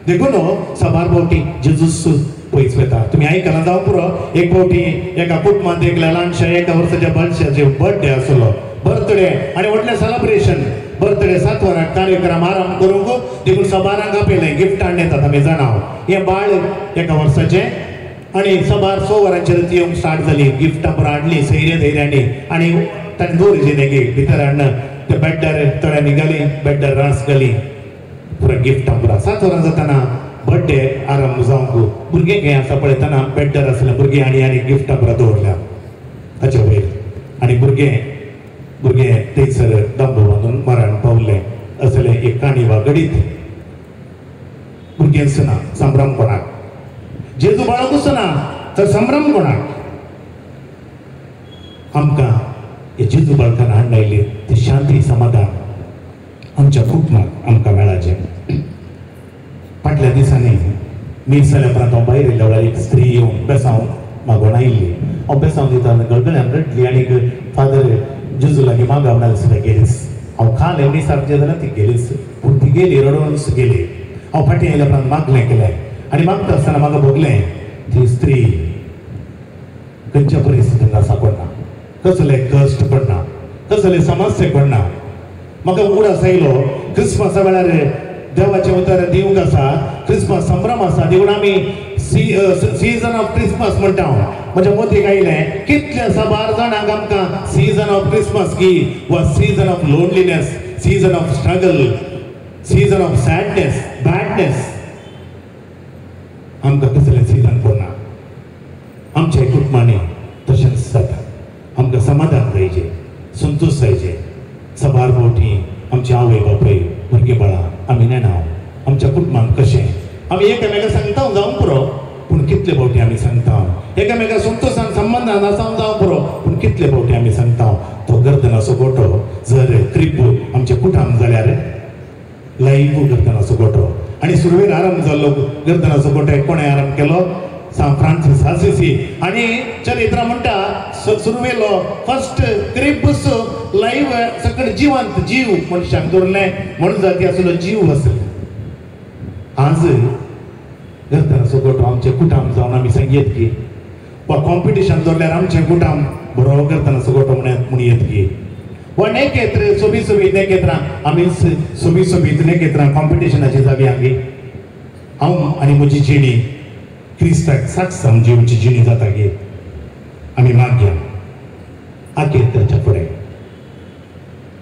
देखून सबार फावटी जेजूस पयस वता. तुमी आयकलां जावं पुरो एक फावटी एका कुटुंबांत एकल्या ल्हानशा एका वर्साच्या बाळशाचे बर्थडे आसलो बर्थडे आनी व्हडलें सेलिब्रेशन बर्थडे 7 वरांक कार्यक्रम आराम करूंक देखून सबारांक आपयलें गिफ्ट हाडून येतात आमी जाणा हें बाळ एका वर्साचें आनी सबार 6 वरांचेर ती येवंक स्टार्ट जाली गिफ्टां पुरो हाडलीं सैरे धैर्यांनी आनी ताणें दवरिल्ली तेगे भितर हाडून ते बेड्डार थोड्यांनी घाली बेड्डार रास घाली पुरो गिफ्टां पुरो 7 वरां जातना बर्थडे आरंभ जावंक भुरगें हें आसा पळयतना बेड्डार आसलें भुरगीं आनी आनी गिफ्टां पुरो दवरल्या ताचे वयर आनी भुरगें भुरगें थंयसर दांबो बांदून मरण पावलें असलें एक काणी वा घडीत. भुरगेंच ना संभ्रम कोणाक जेजू बाळकूच ना तर संभ्रम कोणाक. आमकां हे जेजू बाळकान हाडून आयली ती शांती समाधान आमच्या कुटुंबाक आमकां मेळाचें. फाटल्या दिसांनी मीस जाल्या उपरांत हांव भायर येयल्या वेळार एक स्त्री येवन बेसांव मागोवन आयिल्ली. हांव बेसांव दिता गळगळ्यान रडली आनीक फादर जेजू लागीं मागा म्हणाले सुद्दां गेलीच. हांव खालें मिसाक जें जाल्यार ती गेलीच पूण ती गेली रडोवनच गेली. हांव फाटीं आयल्या उपरांत मागलें केलें आनी मागता आसतना म्हाका भोगलें ती स्त्री खंयच्या परिस्थितीन आसा कोणा कसले कश्ट पडना कसले समस्या पडना. म्हाका उगडास आयलो क्रिसमसा वेळार देवाचें उतर दिवंक आसा क्रिसमस संभ्रम आसा देखून आमी सीजन ऑफ क्रिसमस म्हणटा. म्हज्या मोतीक आयलें कितल्या साबार जाणांक आमकां सीजन ऑफ क्रिसमस की वा season of loneliness, season of struggle, season of sadness, badness. आमकां कसलें सिदान पडना. आमच्या कुटुंबांनी तशेंच जाता. आमकां समाधान जायचे, संतोश जायचे. सबार फावटी आमची आवय बापूय भुरगीं बाळां आमी नेणा आमच्या कुटुंबांत कशें आमी एकामेका सांगता जावंक पुरो, पूण कितले फावटी आमी सांगता एकामेका संतोशान संबंदान आसा जावंक पुरो, पूण कितले फावटी आमी सांगता तो गर्दनाचो गोटो जर क्रिप आमच्या कुटाम जाल्यार लायव्ह गर्दनाचो गोटो. आनी सुरवेर आराम जाल्लो गर्दनाचो गोटो कोणें आराम केलो? सांत फ्रांसीस आसिसी. आनी चरित्र म्हणटा सुरवेलो फर्स्ट क्रिप्स लायव्ह सगळे जिवंत जीव मनशाक दवरलें म्हणून जाती आसलो जीव आसलो. आज गर्दनाचो गोटो आमचें कुटाम जावन आमी सांगयत की वा कॉम्पिटिशन दवरल्यार आमचें कुटाम बरो गर्दनाचो गोटो म्हूण येत की वा नेकेत्र सोबीत सोबीत नेकेत्रां आमी सोबीत सोबीत नेकेत्रां कॉम्पिटिशनाची जावी आमगे. हांव आनी म्हजी जिणी क्रिस्ताक साक्ष जावन जिवची जिणी जाता गे. आमी मागया आखेर करच्या फुडें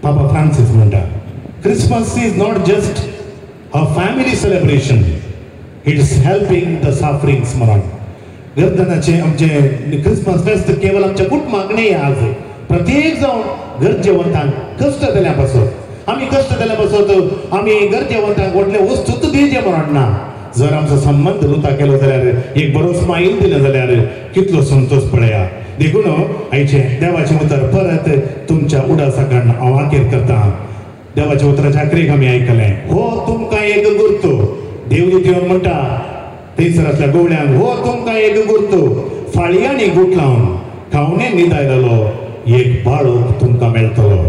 पापा फ्रांसीस म्हणटा, Christmas is not just a family celebration, it's helping the sufferings. म्हणून गर्दनाचें आमचें क्रिसमस फेस्त केवल आमच्या कुटुंबाक न्ही, आज प्रत्येक जावन गरजेवंतांक कश्ट दिल्या पासत आमी कश्ट दिल्या पासत आमी गरजेवंतांक व्हडले वस्तूच दिवचें म्हणून ना. जर आमचो संबंद रुता केलो जाल्यार एक बरो स्मायल दिलो जाल्यार कितलो संतोश पळया. देखून आयचें देवाचें उतर परत तुमच्या उडासा कडन हांव आखेर करता. देवाच्या उतराच्या आखरेक आमी आयकलें, हो तुमकां एक गुर्तो. देवदूत येवन म्हणटा थंयसर आसल्या गवळ्यांक, हो तुमकां एक गुर्तो, फाळयांनी गुट लावन खावणे न्हिदायलो एक बाळक तुमकां मेळटलो.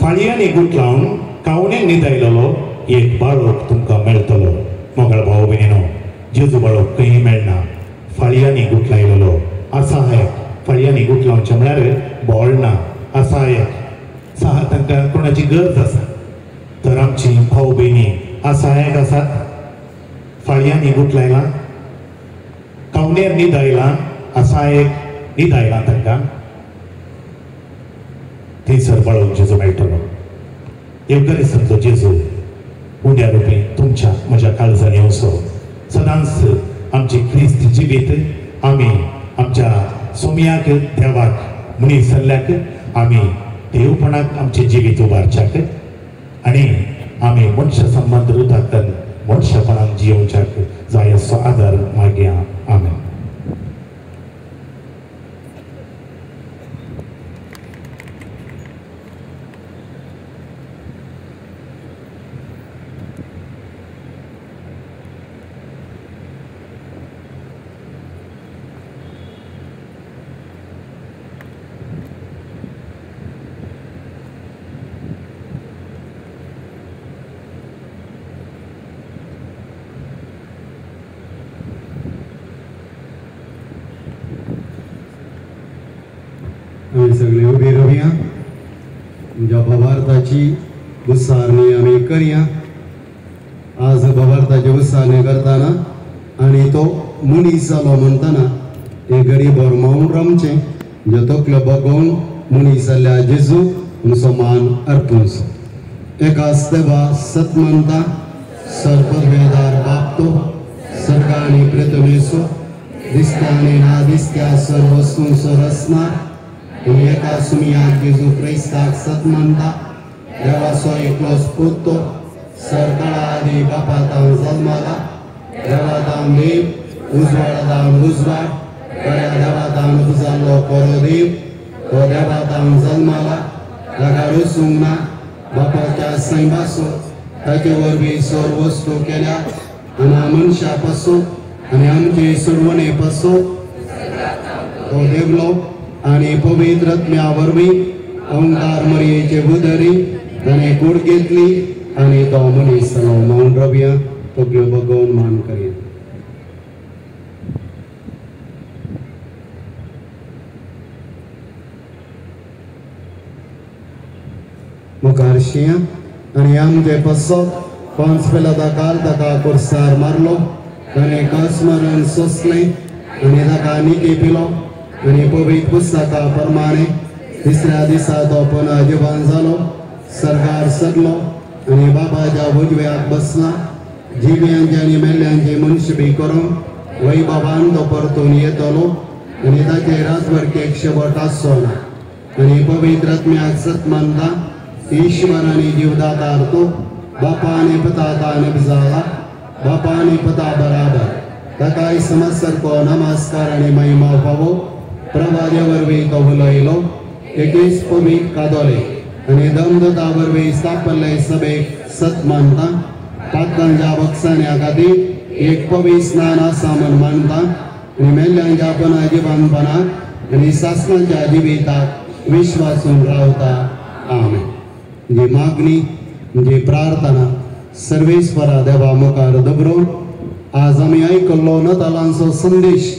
फाळयांनी गुट लावन खावणे न्हिदायलो एक बाळक तुमकां मेळटलो. मोगाळ भाव भयणीनो, जेजू बाळक खंय मेळना, फाळयांनी गुट लायलेलो असहायक. फाळयांनी गुट लावचें म्हळ्यार बोळ ना, असहायक सहा तांकां कोणाची गरज आसा. तर आमची भाव भयणी असहायक आसात, फाळयांनी गुट लायला, कावण्यार न्हीद आयला, असहायक न्हीद आयला तांकां, थंयसर बाळक जेजू मेळटलो. येवकरिस्तांतलो जेजू उंड्या रुपी तुमच्या म्हज्या काळजान येवचो. सदांच आमची क्रिस्त जिवीत आमी आमच्या सोमयाक देवाक मनीस जाल्ल्याक आमी देवपणाक आमचें जिवीत उबारच्याक आनी आमी मनशा संबंद रुताकन मनशापणाक जियोवच्याक जाय असो आदार मागया. आमेन. आमी सगळे उबी रावया, आमच्या भावार्थाची उसारणी आमी करया. आज भावार्थाची उसारणी करतना आनी तो मनीस जालो म्हणटना हे गरीब मावन रावचें, म्हणजे तकलो बगोवन मनीस जाल्ल्या जेजू आमचो मान अर्पूंचो. एकाच देवा सत मानता, सर्ववेदार बाप तो सर्ग आनी पृथ्वीचो, दिसता आनी ना दिसत्या सर्व वस्तूंचो रचना. एका सुमयाक जेजू क्रिस्ताक सत मानता, देवाचो एकलोच पूत तो सरकारा आदी बापातान जल्माला, देवातान देव उजवाडातान उजवाड, बऱ्या देवातान उजाल्लो खरो देव, तो देवातान जल्माला, ताका रुसूंक ना, बापाच्या सैमाचो ताचे वरवीं सर्व वस्तू केल्या आनी मनशा पासून आनी आमचे सोडवणे पासून तो देवलो आनी पवित्र आत्म्या वरवीं ओंकार मरयेचे उदरी ताणें कूड घेतली आनी तो मनीस जालो. मावन रावया, तकल्यो बगोवन मान करया. मुखार शिया आनी आमचे पसत पंच पेला ताका कुर्सार मारलो, ताणें कस मरण सोंसलें आनी ताका निके पिलो आनी पवित्र पुस्तका प्रमाणे तिसऱ्या दिसा तो पुनः जिवन जालो, सरकार सरलो आनी बाबाच्या उजव्याक बसला. जिव्यांचे आनी मेल्ल्यांचे मनशबी करून वैभवान तो परतून येतलो आनी ताचे राजवरकेक शेवट आसचो ना. आनी पवित्र आत्म्याक सत मानता, ईश्वर आनी जीवदातार तो बापा आनी पुता जाला, बापा आनी पुता बराबर ताकाय समजसारको नमस्कार आनी महिमा फावो. प्रवाद्या वरवीं तो उलयलो, एकेच पवित्र कादोले आनी दमदता वरवीं स्थापल्ले सभेक सत मानता. पातकांच्या बक्षाण्या खातीर एक पवित्र स्नान आसा म्हूण मानता आनी मेल्ल्यांच्या पुना जिवानपणाक आनी सासणाच्या जिविताक विश्वासून रावता. आमेन. जी मागणी, जी प्रार्थना सर्वेस्वरा देवा मुखार दवरून आज आमी आयकल्लो नतालांचो संदेश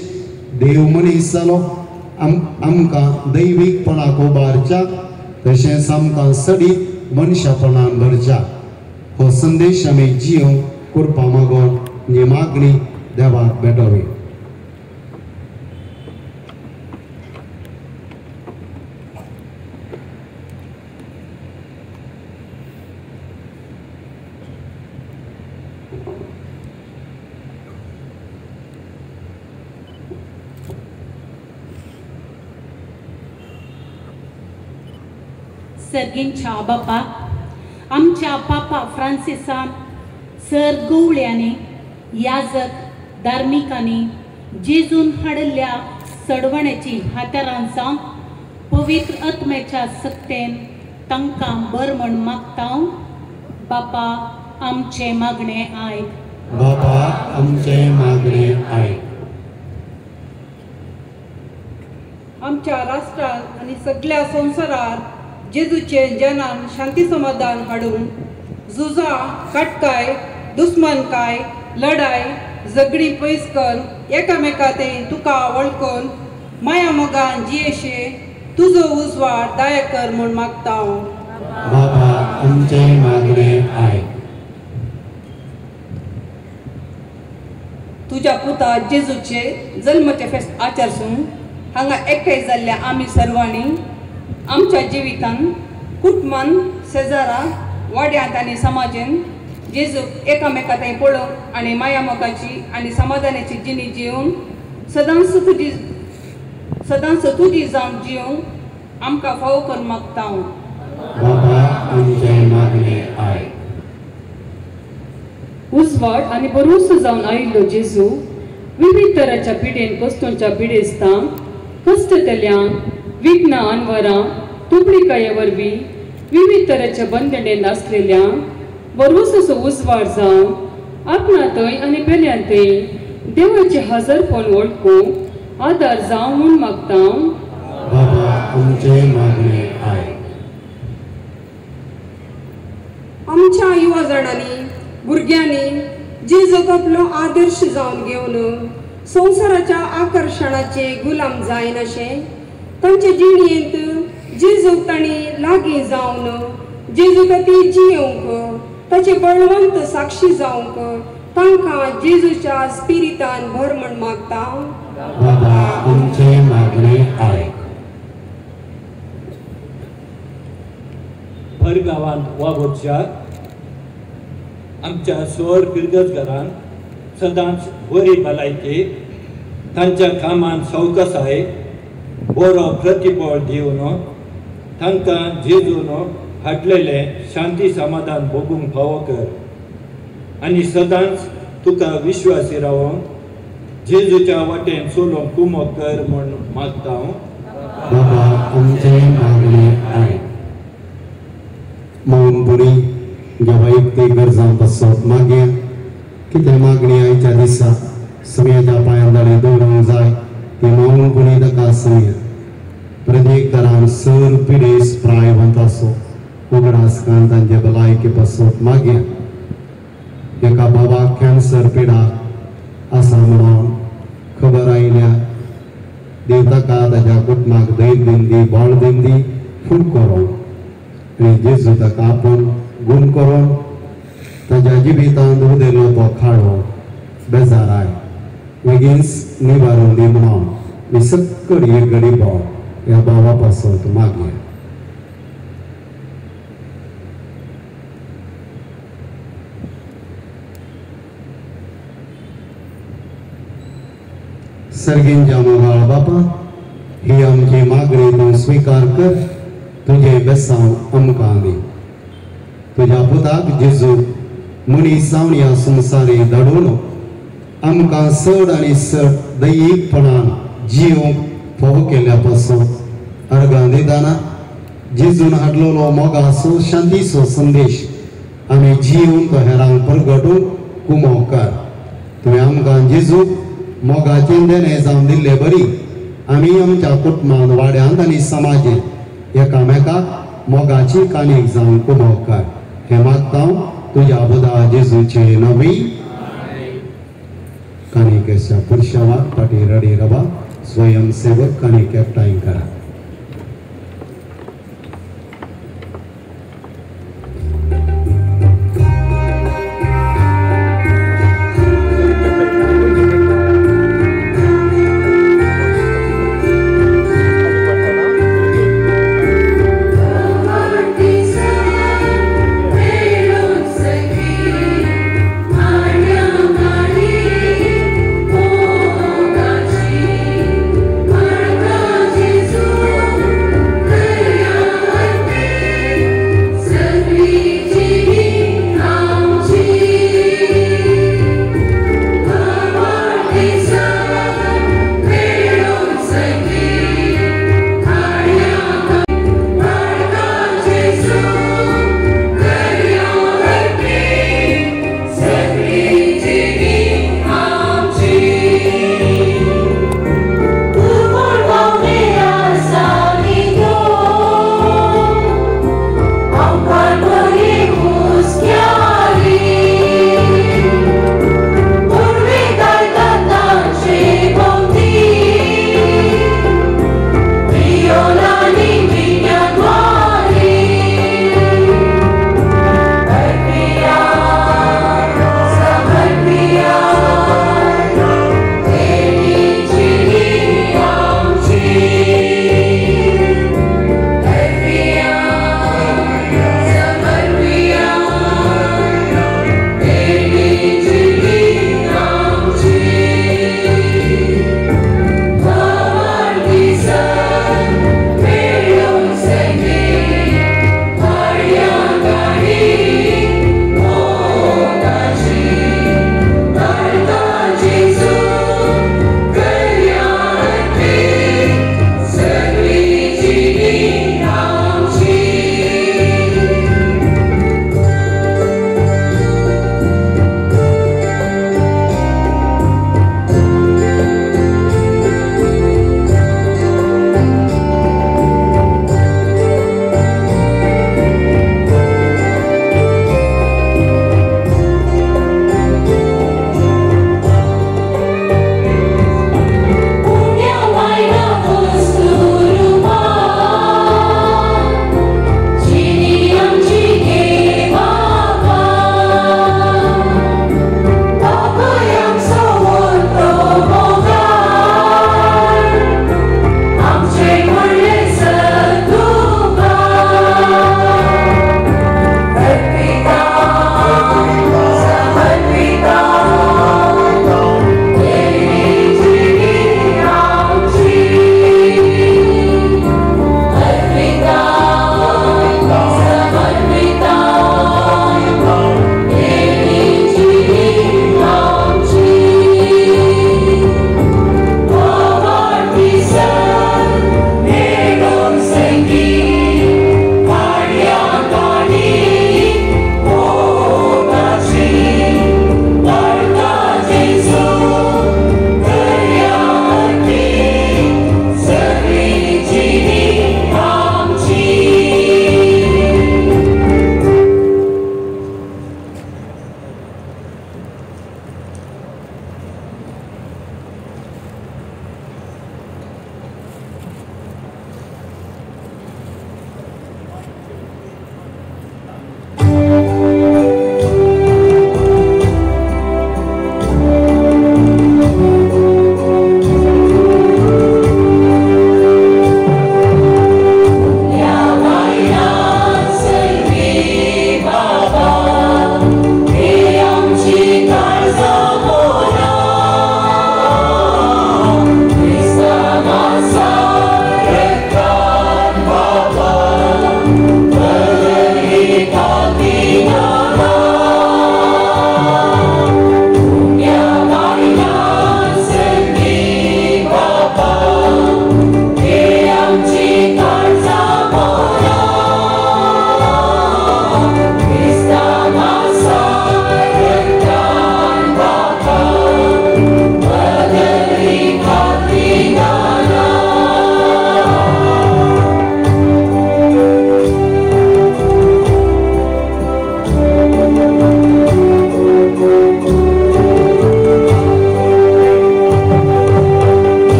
देव मनीस जालो, आमकां दैवीकपणाक उबारच्या तशेंच आमकां सडीत मनशापणान भरच्या हो संदेश आमी जियोंक कृपा मागोन ही मागणी देवाक भेटोवी. सर्गींच्या बापा, आमच्या पापा फ्रांसिसान सर गुवळ्यांनी, याजक धार्मिकांनी जेजून हाडिल्ल्या सडवण्याची हातारां जावन पवित्र आत्म्याच्या सक्तेन तांकां बर म्हण मागता. बापा आमचें मागणें आयक. बापा आमचें मागणें आयक. आमच्या राष्ट्रांत आनी सगळ्या संवसारार जेजूचे जनान शांती समाधान हाडून झुजां, काटकाय, दुस्मानकाय, लढाय, झगडीं पयस कर एकामेका ते तुका वळखून माया मोगान जियेशे तुजो उजवाड दायक कर म्हूण मागता. बाबा आमचें मागणें आयक. तुज्या पुता जेजूचे जल्माचे फेस्त आचरसून हांगा एकठांय जाल्ल्या आमी सर्वांनी आमच्या जिवितान, कुटुंबान, शेजारा, वाड्यांत आनी समाजेन जेजूक एकामेका थंय पळोवंक आनी माया मोगाची आनी समाधानाची जिणी जिवन सदांच तुजी जावन जिवंक आमकां फावो कर मागता. बाबा आमचें मागणें आयक. उजवाड आनी बरोसो जावन आयिल्लो जेजू विविध तराच्या पिडेन कश्टोंच्या पिडेस्तांक, कश्टतल्यांक, विघ्न अनवरां, तुबळिकाये वरवीं विविध तरेच्या बंदणेन आसलेल्यांक बरोसो उजवाड जावन आपणा थंय आनी पेल्यान थंय देवाचे हजरपण वळखूंक आदार जावं म्हूण मागता. बाबा आमचें मागणें आयक. आमच्या युवा जाणांनी, भुरग्यांनी जेजूक आपलो आदर्श जावन घेवन संवसाराच्या आकर्शणाचे गुलाम जायनाशें तांचे जिणेंत जेजूक तांणी लागीं जावन जेजू खातीर जियोवंक, ताचे बळवंत साक्षी जावंक तांकां जेजूच्या स्पिरितान भर म्हण मागता. बाबा आमचें मागणें आयक. भर गांवांत वावुरच्या आमच्या सोर फिरगज घरान सदांच बरी भलायकी, तांच्या कामांत सवकसाय, बरो प्रतिबळ दिवन तांकां जेजून हाडलेलें शांती समाधान भोगूंक फावो कर आनी सदांच तुका विश्वासी रावोंक जेजूच्या वाटेन चलोवंक कुमक कर म्हूण मागता. बाबा आमचें मागणें आयक. मौनपुरी ज्या वैयक्तीक गरजां पासत मागया कितें मागणी आयच्या दिसा समयाच्या पांयां दाडे दवरूंक जाय ती मौनपुरी ताका सांगया. प्रत्येक तरान सर पिडेस प्रायवंत आसो उगडास करून तांचे भलायके पासत मागया. एका बाबाक कॅन्सर पिडा आसा म्हणून खबर आयल्या. देव ताका ताच्या कुटुंबाक धैर्य दिवंदी, बळ दिवंदी, फूल करून आनी जेजू ताका आपूण गूण करून ताच्या जिवितांत उदेलो तो खाडो बेजाराय बेगीनच निवारून दी म्हणून मी सक्कड एक गरीब ह्या बाबा पासत मागया. सर्गींच्या मोगाळ बापा, ही आमची मागणी तूं स्विकार कर, तुजें बेसांव आमकां दी. तुज्या पुताक जेजू मनीस जावन ह्या संवसारी धाडून आमकां चड आनी चड दैयीकपणान जिवंक फावो केल्या पासून अर्गां दितना जेजून हाडलेलो मोगाचो शांतीचो संदेश आमी जिवन तो हेरांक परगटूंक कुमोकार. तुवें आमकां जेजूक मोगाचें देणें जावन दिल्ले बरी आमी आमच्या कुटुंबांत, वाड्यांत आनी समाजेंत एकामेकाक मोगाची काणीक जावन कुमोकार. हें मागता तुज्या बुधा जेजूचे नवी काणिकेच्या पुरशावाक फाटी रडी रवा स्वयंसेवक काणीक एकठांय करा. Jesus.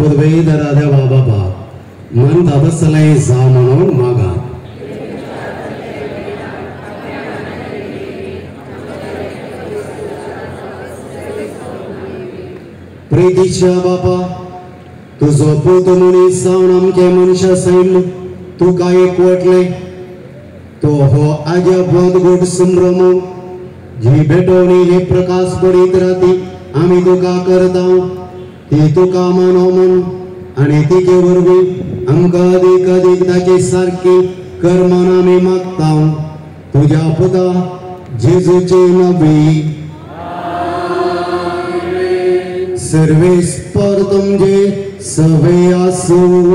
सरपदवेदरा देवा बाबा म्हणता तसलें जावं म्हणून मागात. प्रितीच्या बापा, तुजो पूत मनीस जावन आमचे मनशा सैम तुका एकवटलें. तो हो आज्या गोड संभ्रम जी भेटवणी हे प्रकाश पडीत राती आमी तुका करता ती तुका मानो म्हण आनी तिचे वरवीं आमकां अदीक अदीक ताचे सारकी कर म्हण आमी मागता. तुज्या पुता जेजूचे नवी सर्वेस्पर तुमचे सवे आसूं.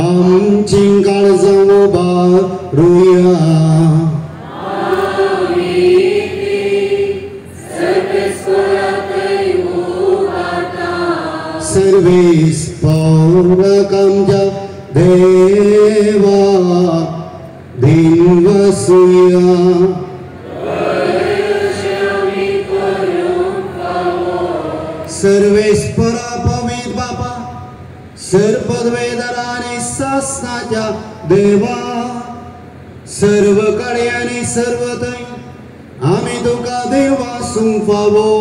आमची काळजां उबारुया. सर्वेस्पराक आमच्या देवा दिन वसुया. सर्वेस्परा पवित्र बापा, सर्पदवेदरा आनी सासनाच्या देवा, सर्व कडे आनी सर्व थंय आमी तुका देवा फावो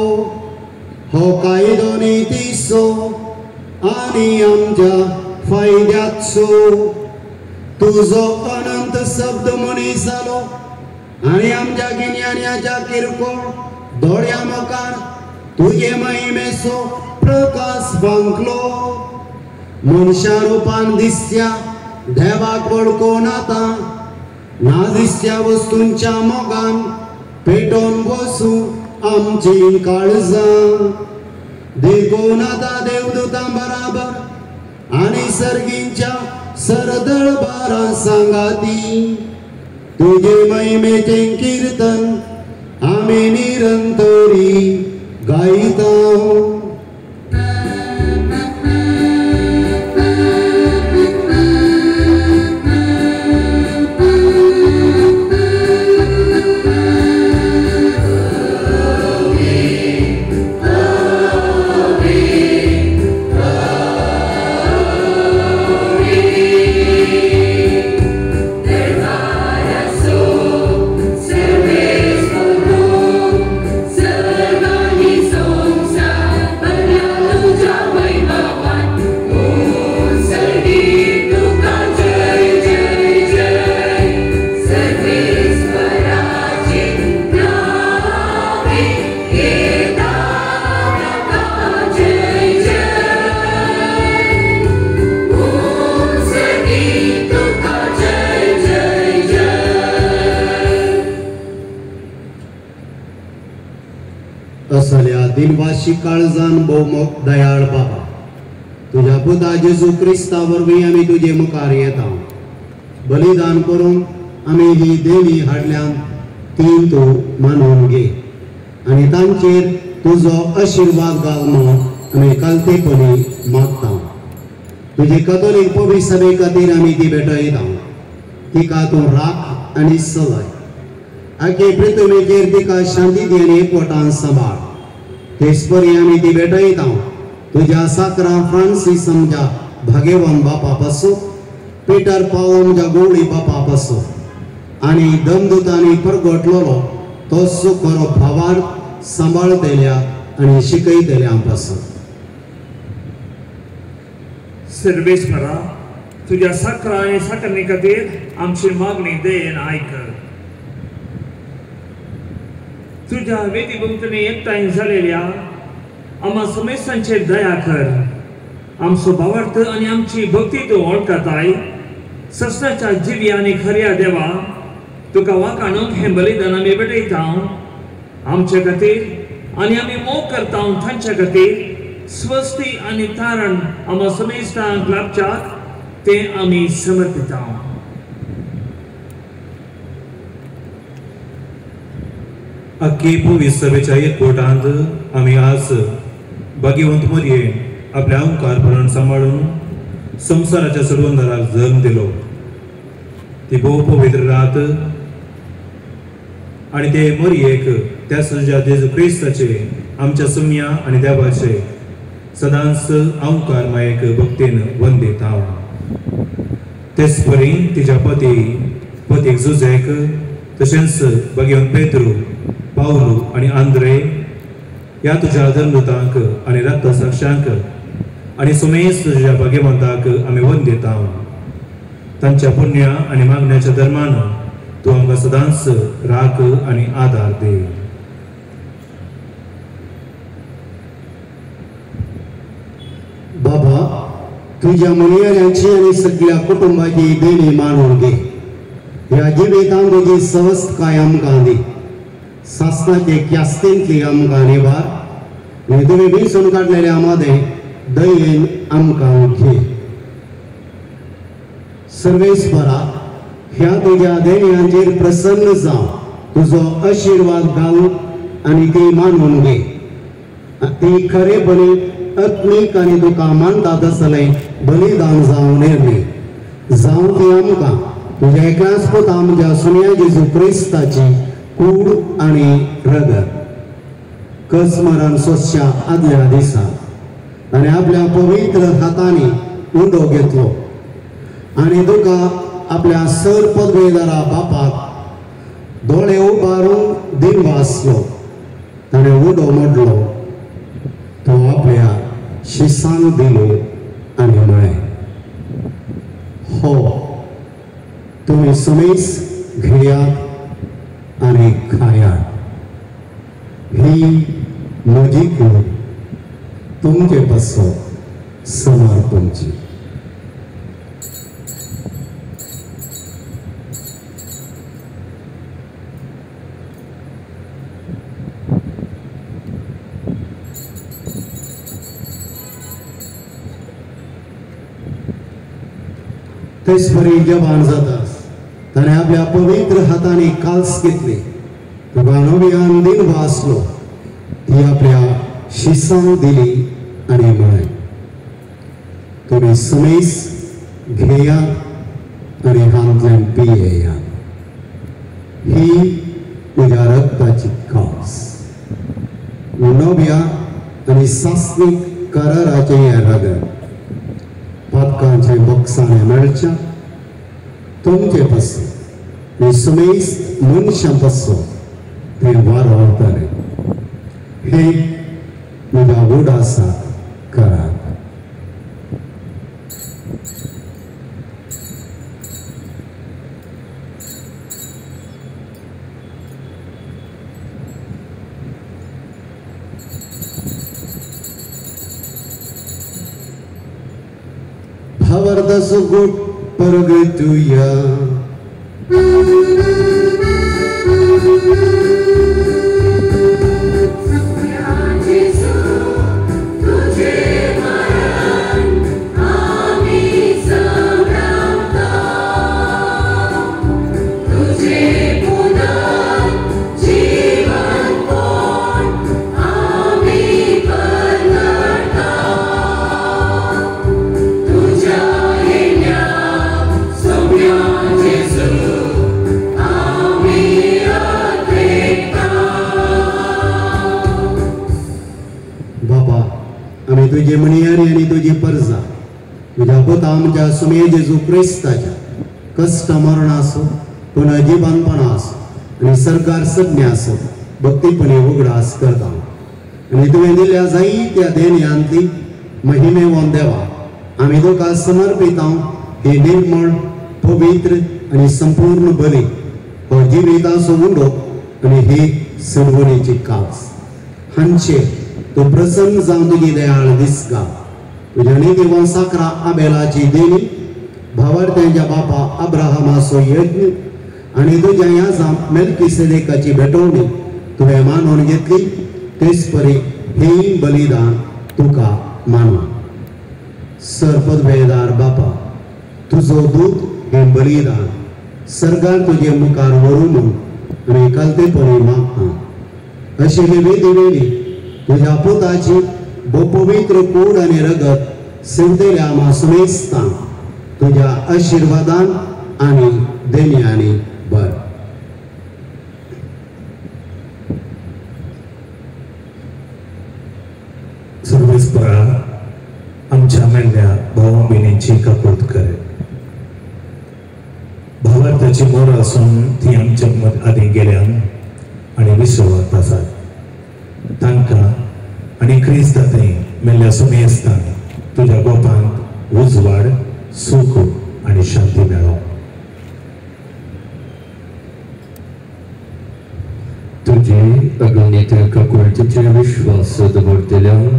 हो कायदो नितीचो आनी आमच्या फायद्याचो. तुजो अनंत शब्द मनीस जालो आनी आमच्या गिन्यानाच्या किरकोळ दोळ्या मुखार तुजे महिमेचो प्रकाश फांकलो. मनशा रुपान दिसत्या देवाक वळखून आतां ना दिसत्या वस्तूंच्या मोगान पेटोवन बसूं आमची काळजां. देखून आतां देवदूतां बराबर आनी सर्गींच्या सरदळबारां सांगाती तुजे महिमेचें किर्तन आमी निरंतरी गायता. असल्या दिनवाशी काळजान भोवमोग दयाळ बाबा, तुज्या पुता जेजू क्रिस्ता वरवीं आमी तुजे मुखार येता. बलिदान करून आमी ही देवी हाडल्यान ती तूं मानून घे आनी तांचेर तुजो आशिर्वाद घाल म्हूण आमी कालतेपणी मागता. तुजे कथोलीक पवित्र सभे खातीर आमी ती भेटयता. तिका तूं राख आनी चलय. आखे पृथ्वीचेर तिका शांती दी आनी एकवटान सांबाळ. तेच परी आमी ती भेटयता तुज्या साकरा फ्रांसीस आमच्या भाग्यवान बापा पासून, पिटर पावल आमच्या गोवळी बापा पासून आनी दमदूतांनी परगटलेलो तो खरो भावार्थ सांबाळतल्या आनी शिकयतल्या पासून. सर्वेस्परा, तुज्या साकरा आनी साकरणी खातीर आमची मागणी दयेन आयक. तुज्या वेदी भोंवतणी एकठांय जालेल्या आम्हा समेस्तांचेर दया कर. आमचो भावार्थ आनी आमची भक्ती तूं वळखताय. सस्नाच्या जिवी आनी खऱ्या देवा, तुका वाखाणूंक हें बलिदान आमी भेटयता. आमचे खातीर आनी आमी मोग करता तांच्या खातीर स्वस्ती आनी तारण आम्हा समेस्तांक लाभच्याक तें आमी समर्पिता. अख्खी पवित्र सभेच्या एकवटांत आमी आज भाग्यवंत मरयेन आपल्या अंकारपण सांबाळून संवसाराच्या सर्वंदराक जल्म दिलो. ती भोव पवित्र रात आनी ते मरयेक त्या सजा जेजू क्रिस्ताचे आमच्या सुम्या आनी देवाचे सदांच अंकार मायेक भक्तीन वंदिता. तेच परी तिच्या पती पतीक जुजेक तशेंच भगवंत पेत्रू, पावलू आनी आंद्रे ह्या तुज्या धर्मदूतांक आनी रक्तसाक्षांक आनी सुमेस तुज्या भाग्यवंताक आमी वंदिता. तांच्या पुण्य आनी मागण्याच्या धर्मान तूं आमकां सदांच राख आनी आदार दी. बाबा, तुज्या मनयाची आनी सगळ्या कुटुंबाची देणी मानून घे. ह्या जिवितांत तुजी सवस्तकाय आमकां दी. सासणाचे क्यास्तींतली आमकां निवार आनी तुवें वेंचून काडलेल्या मदें दयेन आमकां घे. सर्वेस्परा, ह्या तुज्या देण्यांचेर प्रसन्न जाव, तुजो आशिर्वाद घाल आनी ती मानून घे. ती खरेपणी आत्मीक आनी तुका मानता तसलें बलिदान जावन निर्णी जावं ती आमकां तुज्या एकल्याच पुता आमच्या सुन्या जेजू क्रिस्ताची कूड आनी रगत कसमरण सोंसच्या आदल्या दिसा आनी आपल्या पवित्र हातांनी उंडो घेतलो आनी तुका आपल्या सर पदवेदारा बापाक दोळे उबारून दिंब आसलो. ताणें उंडो मोडलो, तो आपल्या शिसांक दिलो आनी म्हळें, हो तुमी समेस घेयात आनी खायात, ही म्हजी कूड तुमचे पासत समर्पणची. तेच परी जवान जातास ताणें आपल्या पवित्र हातांनी काल्स घेतली, तुका नव्यान दिन वाचलो, ती आपल्या शिसांक दिली आनी म्हळें, तुमी समेस घेयात आनी हांतल्यान पियेयात, ही म्हज्या रक्ताची कास, नव्या आनी सासणीक कराराचें हें रगत पातकांचे बक्षाणे मेळच्या तुमचे पासून आनी समेस मनशां पासून तें वारवतलें. हे म्हज्या उडासाक करात. भावार्थाचो गोट परगटुया. तुझे म्हणयारी आनी तुजी परजा तुज्या पुता आमच्या सुमे जेजू क्रिस्ताच्या कश्ट मरण आसो, पुनर्जिवनपणा आसो आनी सरकार सज्ञ आसो भक्तीपणी उगडास करता आनी तुवें दिल्या जायत्या देण्यांतली महिमेवन देवा आमी तुका समर्पिता ही निर्मळ पवित्र आनी संपूर्ण बली हो जिविताचो उंडो आनी ही सडवणीची कास हांचे तूं प्रसन्न जावन तुजी दयाळ दिसगा. तुज्या नितीवन साकरा आबेलाची देणी, भावार्थ्यांच्या बापा अब्राहमाचो यज्ञ आनी तुज्या याजां मेल्किसेदेकाची भेटवणी तुवें मानून घेतली, तेच परी हें बलिदान तुका मानून. सर पदवेदार बापा, तुजो दूत हें बलिदान सरकार तुजे मुखार व्हरूं म्हूण आमी कलतेपणी मागता. अशें हे वेदी वेली तुज्या पुताची भोपवित्र कूड आनी रगत सेवतेल्या आमा सुमेस्तां तुज्या आशिर्वादान आनी देण्यांनी भर. सर्वेस्परा आमच्या मेल्ल्या भावा भयणींची काकूत कर. भावार्थाची मोर आसून ती आमच्या आदीं गेल्यान आनी विश्वात आसात. तांकां आनी क्रिस्ता थंय मेल्ल्या सुमेस्तान तुज्या गोपांत उजवाड, सूख आनी शांती मेळो. तुजी अगणीत काकुळटीचेर विश्वास दवरतल्यांक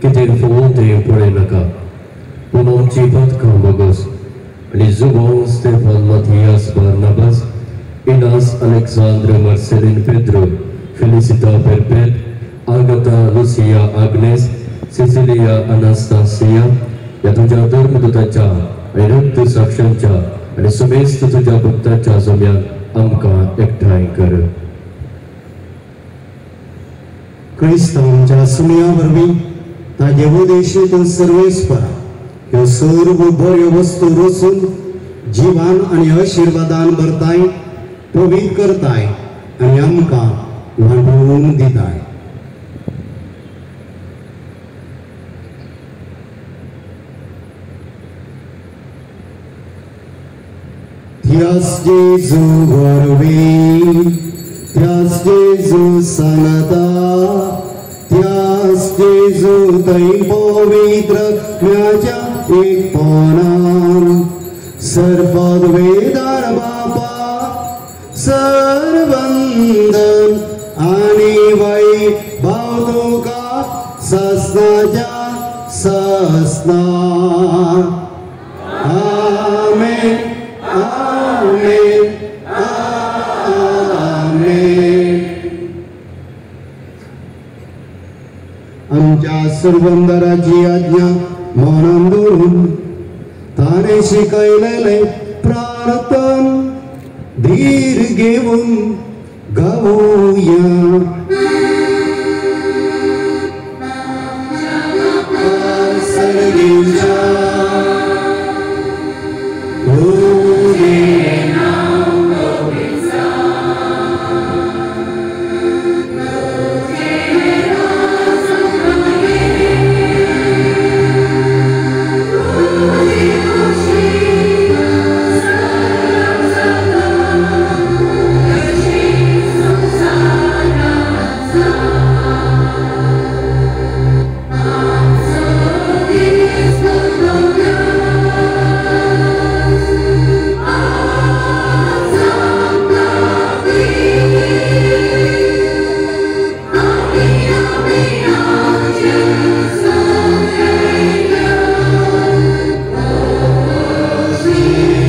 कितें फोव तें पळय नाका, पूण आमची पदकां बोगस आनी Joao, Stefan, Mathias, Barnabas, Inas, Alexandra, Marcelin, Pedro, Felicita, Perpet, Agatha, Lucia, Agnes, Cecilia, Anastasia ह्या तुज्या धर्मदूताच्या आनी रक्त साक्षांच्या आनी समेस्त तुज्या भक्ताच्या जम्यान आमकां एकठांय कर. क्रिस्तांच्या सुमया वरवीं ताजे उदेशी तूं सर्वेस्परा ह्यो सर्व बऱ्यो वस्तू रचून जिवान आनी आशिर्वादान भरताय, पवित्र करताय आनी आमकां वाडोवन दिताय. त्यास जेजू वरवीं, त्यास जेजू सांगता, त्यास जेजू थंय पवित्र म्याच्या एकपणान सर्ववेदार बापा सर्वंदन आनी वैभव तुका ससनाच्या ससना. आमेन, आमेन, आमेन. आमच्या सर्वंदराची आज्ञा मनान दवरून ताणें शिकयलेलें प्रार्थन धीर घेवन गावया. सर्गीच्या तुजें नांव पवित्र जावं, तुजें राज येवं, तुजी खुशी स्वर्गांत जाता तशी संवसारांत जावं. आमचो दीस बदललो, आज आमकां दी, आमी आमचे सगळ्या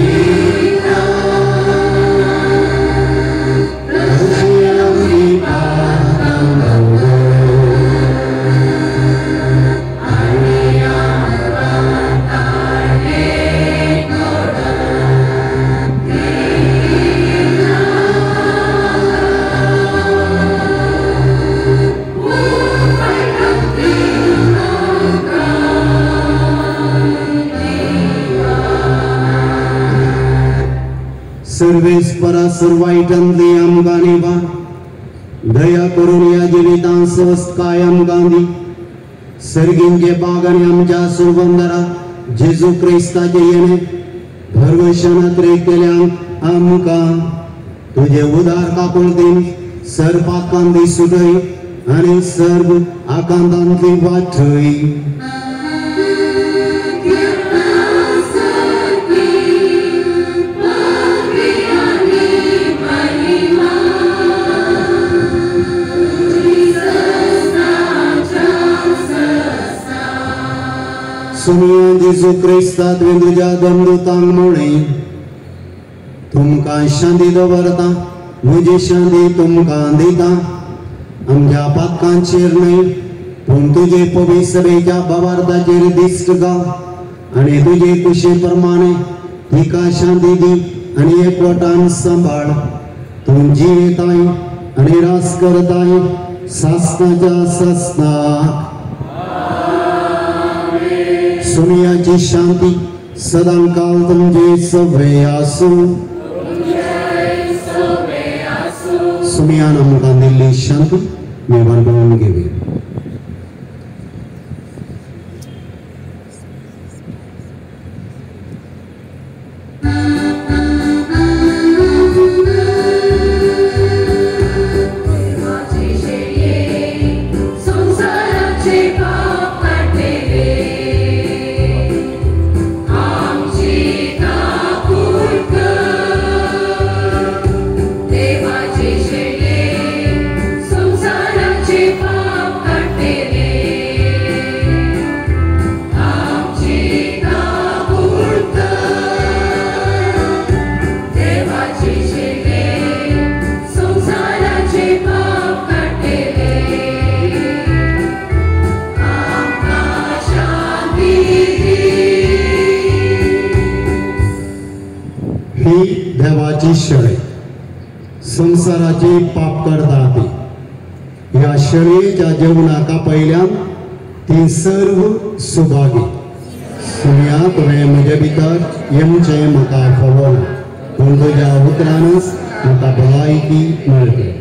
पोशिता, तशी आमची पापां आनी आमकां ताणें सर्वेस्परा सर्वायटांतली आमकां निवार, दया करून ह्या जिवितांत स्वस्थकाय आमकां दी. सर्गींचे बाग आनी आमच्या सुरबंदरा जेजू क्रिस्ताचे येणे भरवशानात रेखतल्यांक आमकां तुजे उदार काकुळतीन सर्पाकांदी सुटय आनी सर्व आकांतांतली वाटय. सुनिया जेजू क्रिस्ता तुवें तुज्या दमदूतांक म्हळें, तुमकां शांती दवरता, म्हजी शांती तुमकां दिता. आमच्या पातकांचेर न्हय पूण तुजे पवित्र सभेच्या भावार्थाचेर दिश्ट घाल आनी तुजे कुशे प्रमाणे तिका शांती दी आनी एकवटान सांबाळ. तूं जियेताय आनी रास करताय सासनाच्या सासनाक. सुनियाची शांती सदांकाल तुमचे सगळे आसूं. सुनियान आमकां दिल्ली शांती मी वांटून घेवया. देवाची शेळी संवसाराची पाप करता ती. ह्या शेळयेच्या जेवणाक आपयल्यान ती सर्व सुभागी. सुया तुवें म्हजे भितर येवचें म्हाका फावना, पूण तुज्या उतरानच म्हाका भलायकी मेळटली.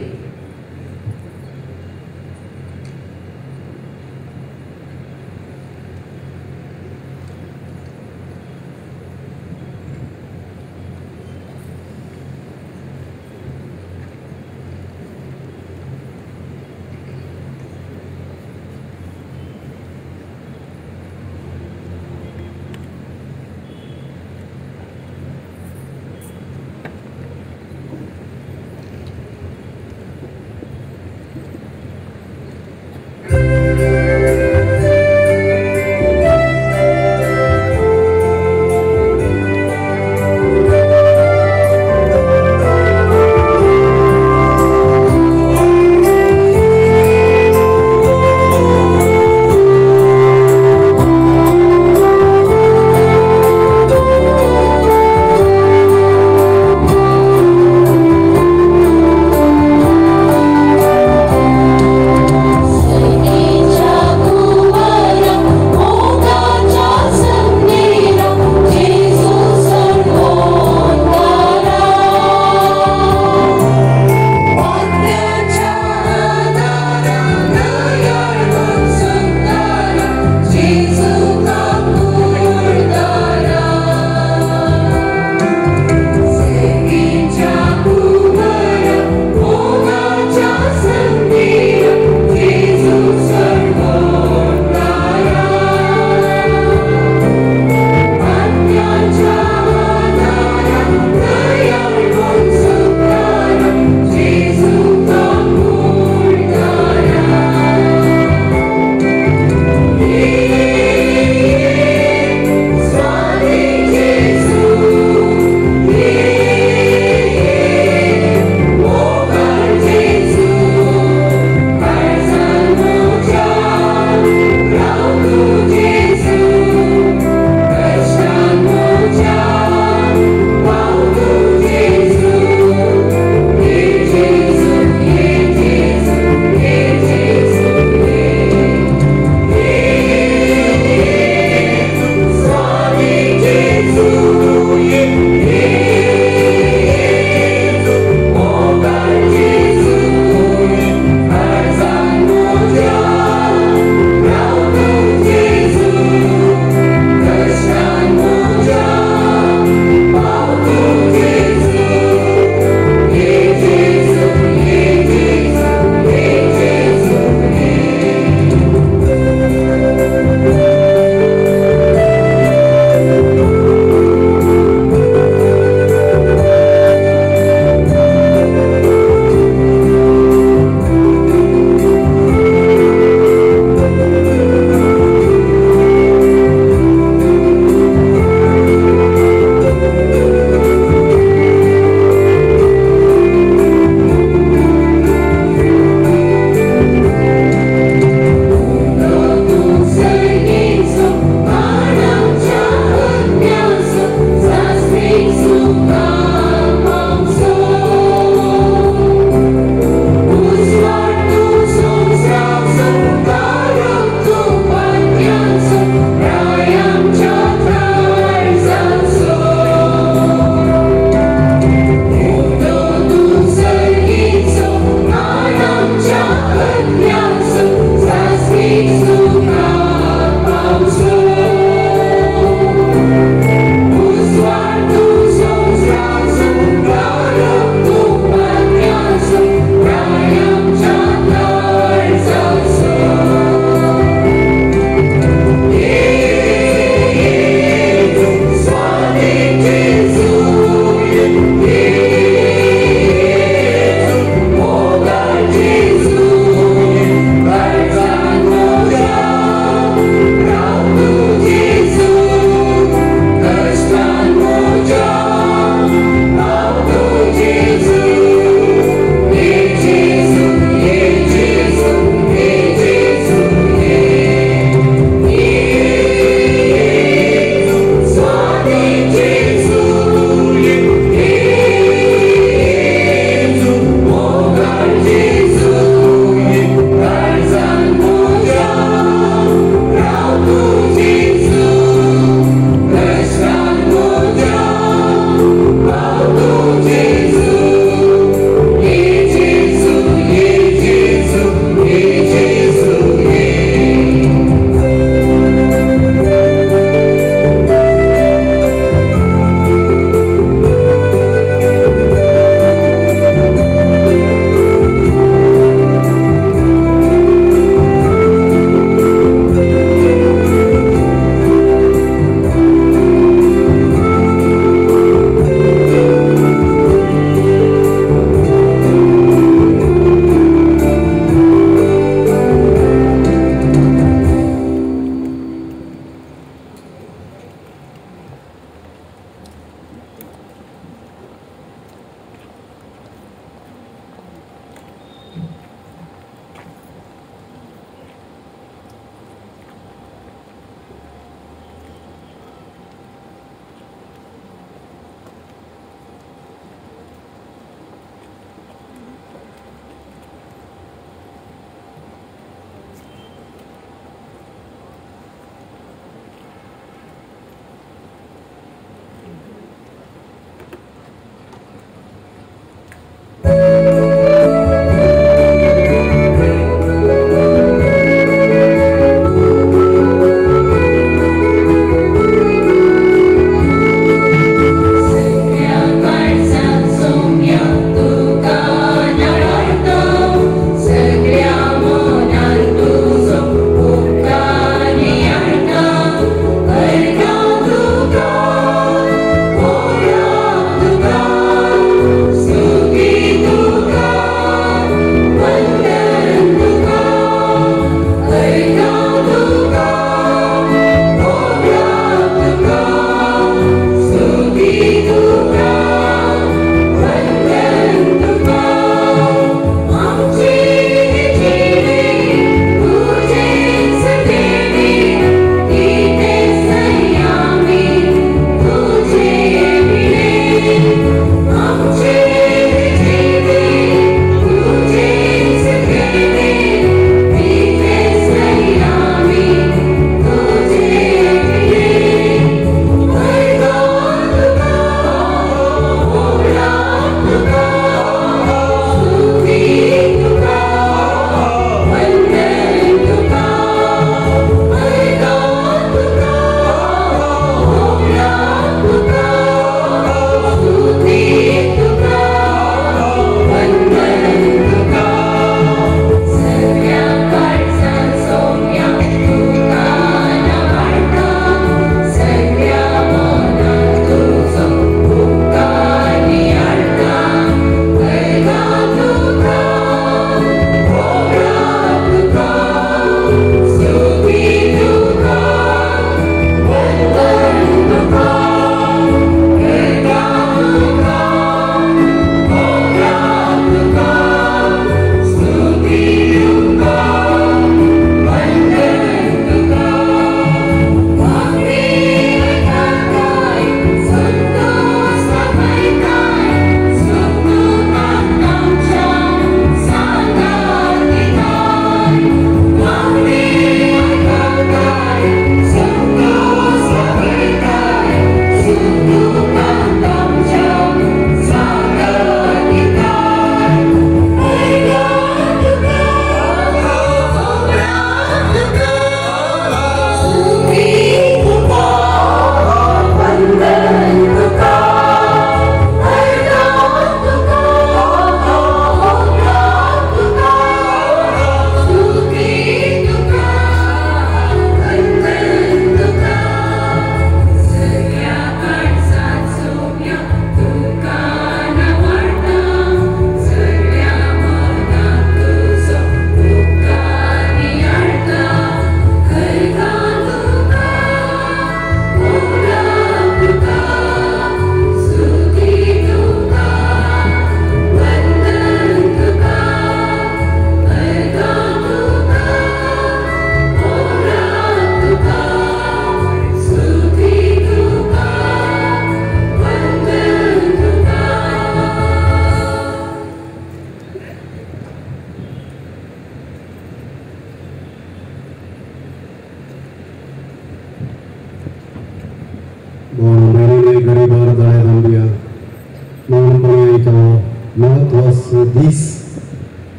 म्हत्वाचो दीस.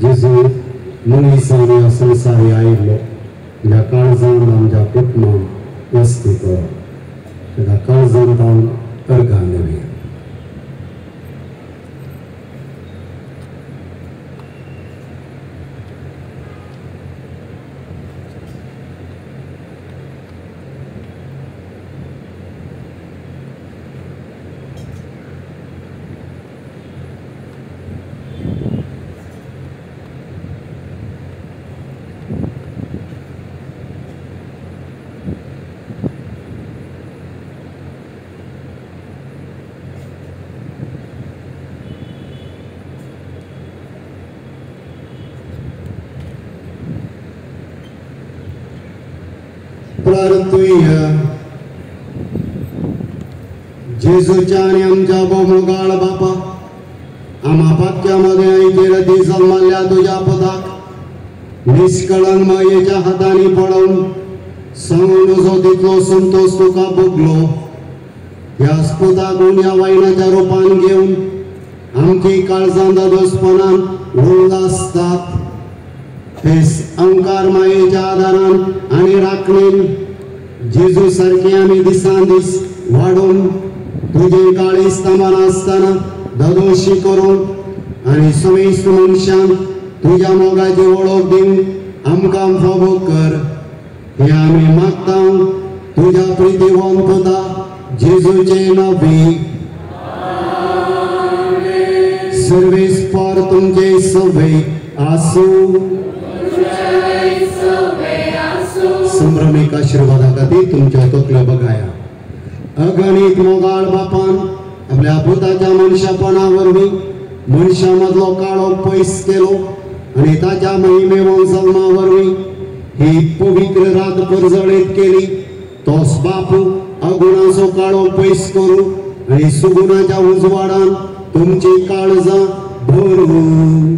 जेजू मनीसान ह्या संवसारी आयिल्लो ह्या काळजान आमच्या कुटुंबान वस्ती करो ताका काळजान तावन अर्गां दिवया. प्रार्थुया. जेजूच्या आनी आमच्या भोवमोगाळ बापा, आमा पाक्या मदें आयचेर दी जल्मल्ल्या तुज्या पदाक निष्कळंक मायेच्या हातांनी पळोवन सांगून नजो तितलो संतोश तुका भोगलो. ह्या स्पुताक उण्या वायनाच्या रुपान घेवन आमची काळजां दादोसपणान उल्लासतात. तेच अंकार मायेच्या आदारान आनी राखणेन जेजू सारके आमी दिसान दीस वाडोवन तुजे काळीज तामान आसतना दादोशी करून आनी समेस्त मनशान तुज्या मोगाची वळख दिवन आमकां फावो कर. हें आमी मागता तुज्या प्रितीवंत पुता जेजूचे नांवी. सर्वेस्पर तुमचे सवे आसूं. संभ्रमीक आशिर्वादा खातीर तुमच्या तकल्यो बघाया. अगणीत मोगाळ बापान आपल्या पुताच्या मनशापणा वरवीं मनशा मदलो काळो पयस केलो आनी ताच्या महिमेवन जल्मा वरवीं ही पवित्र रात परजळीत केली. तोच बापू अगुणाचो काळो पयस करूं आनी सुगुणाच्या उजवाडान तुमची काळजां भरूं.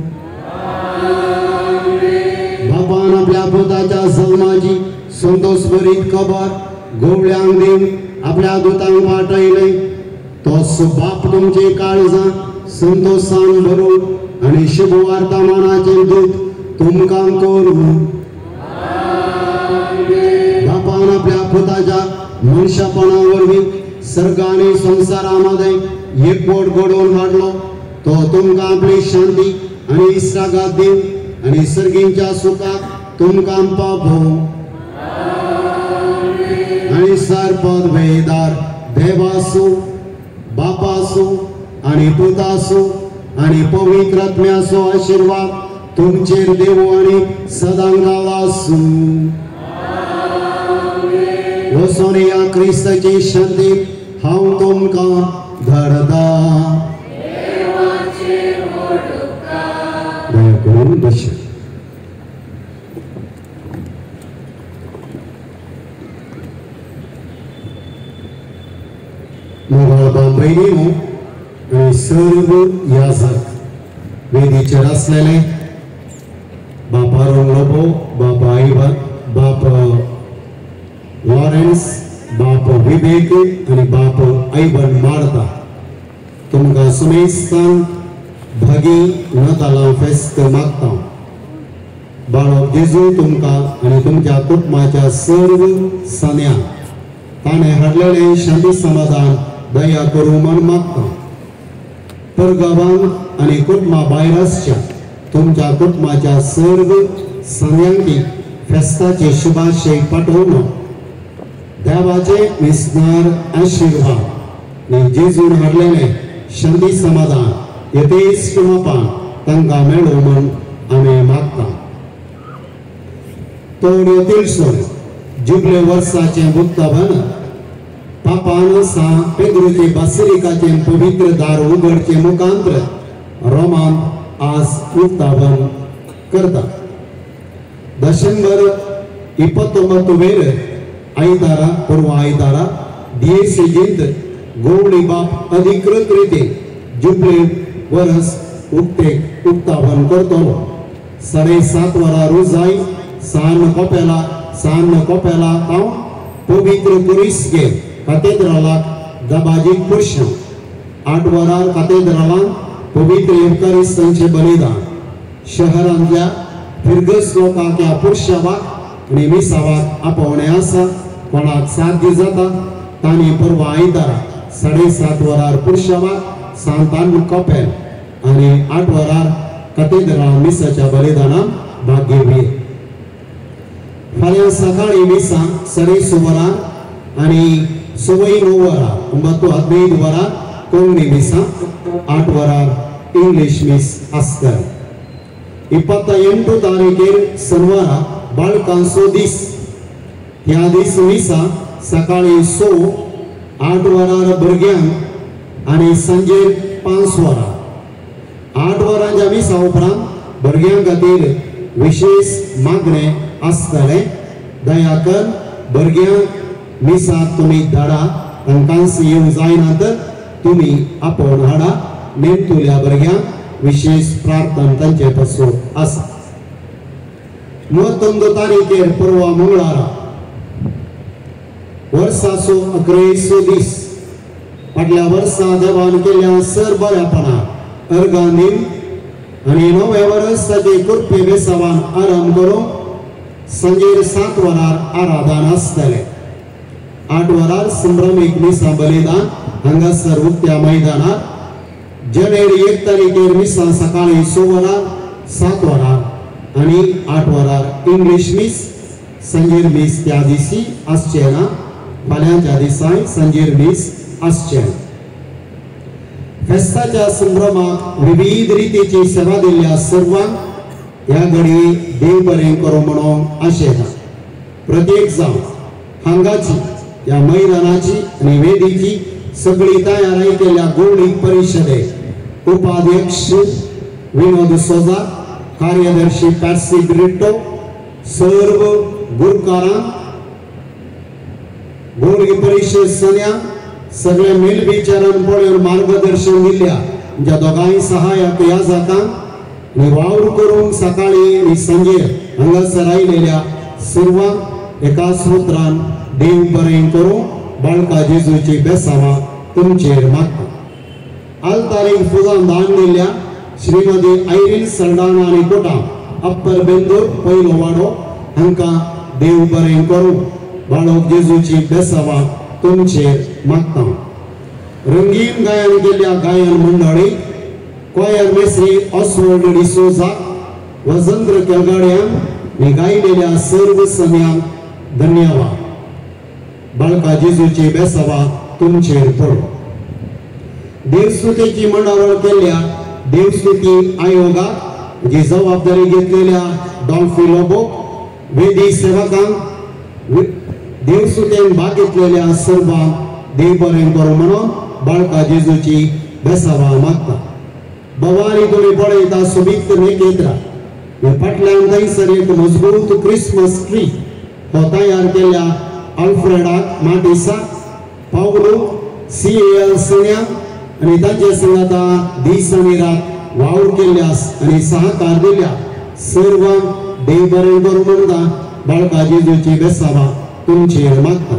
बापान आपल्या पुताच्या जल्माची संतोषभरीत खबर गोवळ्यांक दिवन आपल्या दुतांक वाटयलें. तोच बाप तुमची काळजां संतोषान भरूं आनी शुभवार्तमानाचें दूत तुमकां करूं. बापान आपल्या पुताच्या मनशापणा वरवीं सर्ग आनी संवसारा मदें एकवट घडोवन हाडलो. तो तुमकां आपली शांती आनी इश्टागत दिवन आनी सर्गींच्या सुखाक तुमकां पावोवं. आनी सर्पदवेदार देवासू बापासू आनी पुतासू आनी पवित्र आत्म्याचो आशिर्वाद तुमचेर देवू आनी सदांकाळ आसूं. वचून ह्या क्रिस्ताची शांती हांव तुमकां धाडता. दया करून बशा. मोगाळ बांबयनीनो आनी सर्व याजक वेदीचेर आसलेले बाप आरोन लोबो, बाप आयवन, बाप लॉरेन्स, बाप विवेक आनी बाप आयवन मार्ता, तुमकां सुमेस्तान भागी नातालां फेस्त मागता. बाळक जेजू तुमकां आनी तुमच्या कुटुंबाच्या सर्व सान्यांक ताणें हाडलेलें शांती समाधान दया करूं म्हण मागता. परगांवांत आनी कुटुंबा भायर आसच्या तुमच्या कुटुंबाच्या सर्व सान्यांकी फेस्ताचे शुभाशय पाठोवन देवाचे विस्नार आशिर्वाद आनी जेजून हाडलेलें शांती समाधान यथेश्ट मापान तांकां मेळूं म्हण आमी मागता. तोड तिळसोन जुबले वर्साचें उक्तावण पापान सा पेद्रूचे बासिलिकाचें पवित्र दार उगडचें मुखांत्र रोमान आज उक्तावण करता. डिसेंबर 29 वेर आयतारा परवा आयतारा दियेसेजींत गोवळी बाप अधिकृत रितीन जुबले वरस उक्तावण करतलो. 7:30 वरां रोजाय सान कोपेला सान कोपेला हांव पवित्र पुरीस घेवन कातेद्रालाक दबाजीक पुरशां 8 वरार कातेद्रालान पवित्र येवकारिस्तांचें बलिदान शहरांतल्या फिरगस लोकांक ह्या पुरशावाक आनी मिसावाक आपोवणें आसा. कोणाक साध्य जाता तांणी परवा आयतारा 7:30 वरार पुरशावाक सांतान कपेल आनी 8 वरार कतेद्राल मिसाच्या बलिदानाक भाग घेवया. फाल्यां सकाळीं मिसां 6:30 वरार आनी 9:15 वरार 9:15 वरार कोंकणी मिसां, 8 वरार इंग्लीश मीस आसतलें. 28 तारीखेर शनिवारा बाळकांचो दीस. ह्या दीस मिसां सकाळीं 6, 8 वरार भुरग्यांक आनी सांजेर 5 वरार. 8 वरांच्या मिसा उपरांत भुरग्यां खातीर विशेष मागणें आसतलें. दया कर भुरग्यांक मिसाक तुमी धाडा, तांकांच येवंक जायना तर तुमी आपोवन हाडा. नेमतुल्या भुरग्यांक विशेष प्रार्थना तांचे पासून आसा. 31 तारीखेर परवा मंगळारा वर्साचो 11 दीस. फाटल्या वर्सा देवान केल्या सर बऱ्यापणा अर्गां दिवन आनी नव्या वर्स ताचे कृपे बेसावान आराम करूंक सांजेर 7 वरार आराधन आसतलें. 8 वरार संभ्रमीक मिसां बलिदान हांगासर उक्त्या मैदानार. जानेवारी 1 तारीखेर मिसां सकाळीं 6 वरार, 7 वरार आनी 8 वरार इंग्लीश मीस. सांजेर मीस त्या दिसी आसचें ना. फाल्यांच्या दिसाय सांजेर मीस आसचें. फेस्ताच्या संभ्रमाक विविध रितीची सेवा दिल्ल्या सर्वांक ह्या घडी देव बरें करूं म्हणून आशेता. प्रत्येक जावन हांगाची ह्या मैदानाची आनी वेदीची सगळी तयारी केल्या गोवळीक परिशदे उपाध्यक्ष विनोद सोजा, कार्यदर्शी पॅट्सी ब्रिटो, सर्व गुरकारांक, गोवळी परिशद सन्या सगळे मेलविचारान पळोवन मार्गदर्शन दिल्या ज्या दोगांय सहायक याजकांक आनी वावर करूंक सकाळीं आनी सांजेर हांगासर आयिल्ल्या सर्वांक एका सूत्रान देव बरें करूं बाळका जेजूची बेसावां तुमचेर मागता. आल्तारीक फुलां दान दिल्ल्या श्रीमती आयरीन सरडाना आनी कोटा अप्पर बेंदूर पयलो वाडो हांकां देव बरें करूं बाळक जेजूची बेसावां तुमचेर मागता. रंगीन गायन केल्ल्या गायन मंडळी क्वायर मेस्त्री ऑस्वर्ड डिसोजा, वसंत केलगाड्यांक आनी गायलेल्या सर्व सन्यांक धन्यवाद. बाळका जेजूची बेसावा तुमचेर पडो. देवस्तुतेची मंडावळ केल्ल्या देवस्तुती आयोगाक जी जबाबदारी घेतलेल्या डॉल्फी लोबो, वेदी सेवकांक, देवस्तुतेन भाग घेतलेल्या सर्वांक देव बरें करूं म्हणून बाळका जेजूची बेसावा मागता. बवारी तुमी पळयता सोबीत नेकेत्रा हे फाटल्यान थंयसर एक मजबूत क्रिसमस ट्री हो तयार केल्या अल्फ्रेडाक माटेसा, पावलो CAL सन्या आनी तांचे संगाता दीस आनी रात वावर केल्ल्या आनी सहकार दिल्या सर्वांक देव बरें करूं म्हणटा बाळका जेजूची बेसावा तुमचेर मागता.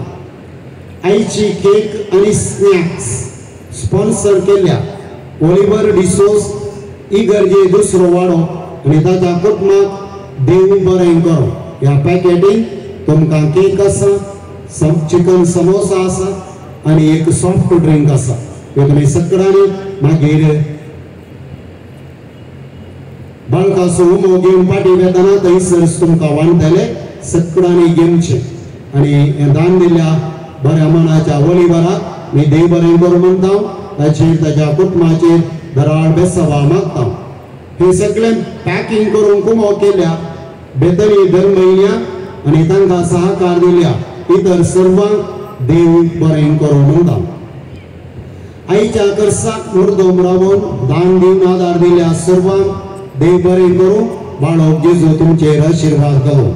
आयची केक आनी स्नॅक्स स्पॉन्सर केल्ल्या ओलिवर डिसोज इगर्जे दुसरो वाडो आनी ताच्या कुटुंबाक देव बरें करूं. ह्या पॅकेटीन तुमकां केक आसा, चिकन समोसा आसा आनी एक सॉफ्ट ड्रिंक आसा. ह्यो तुमी सगळ्यांनी मागीर बाळकाचो उमो घेवन पाटी वेतना थंयसर तुमकां वांटतले. सगळ्यांनी घेवचें आनी हें दान दिल्ल्या बऱ्या मनाच्या ओलिवराक मी देव बरें करूं म्हणटा. ताचेर ताच्या कुटुंबाचेर दराळ बेसावा मागता. हे सगळें पॅकिंग करूंक कुमो केल्या बेतरी दर म्हयन्याक आनी तांकां सहकार दिल्या इतर सर्वांक देव बरें करूं म्हणटा. आयच्या कर्साक मुर्दम रावन दान दिवन आदार दिल्या सर्वांक देव बरें करूं. बाळक जेजू तुमचेर आशिर्वाद घालूं.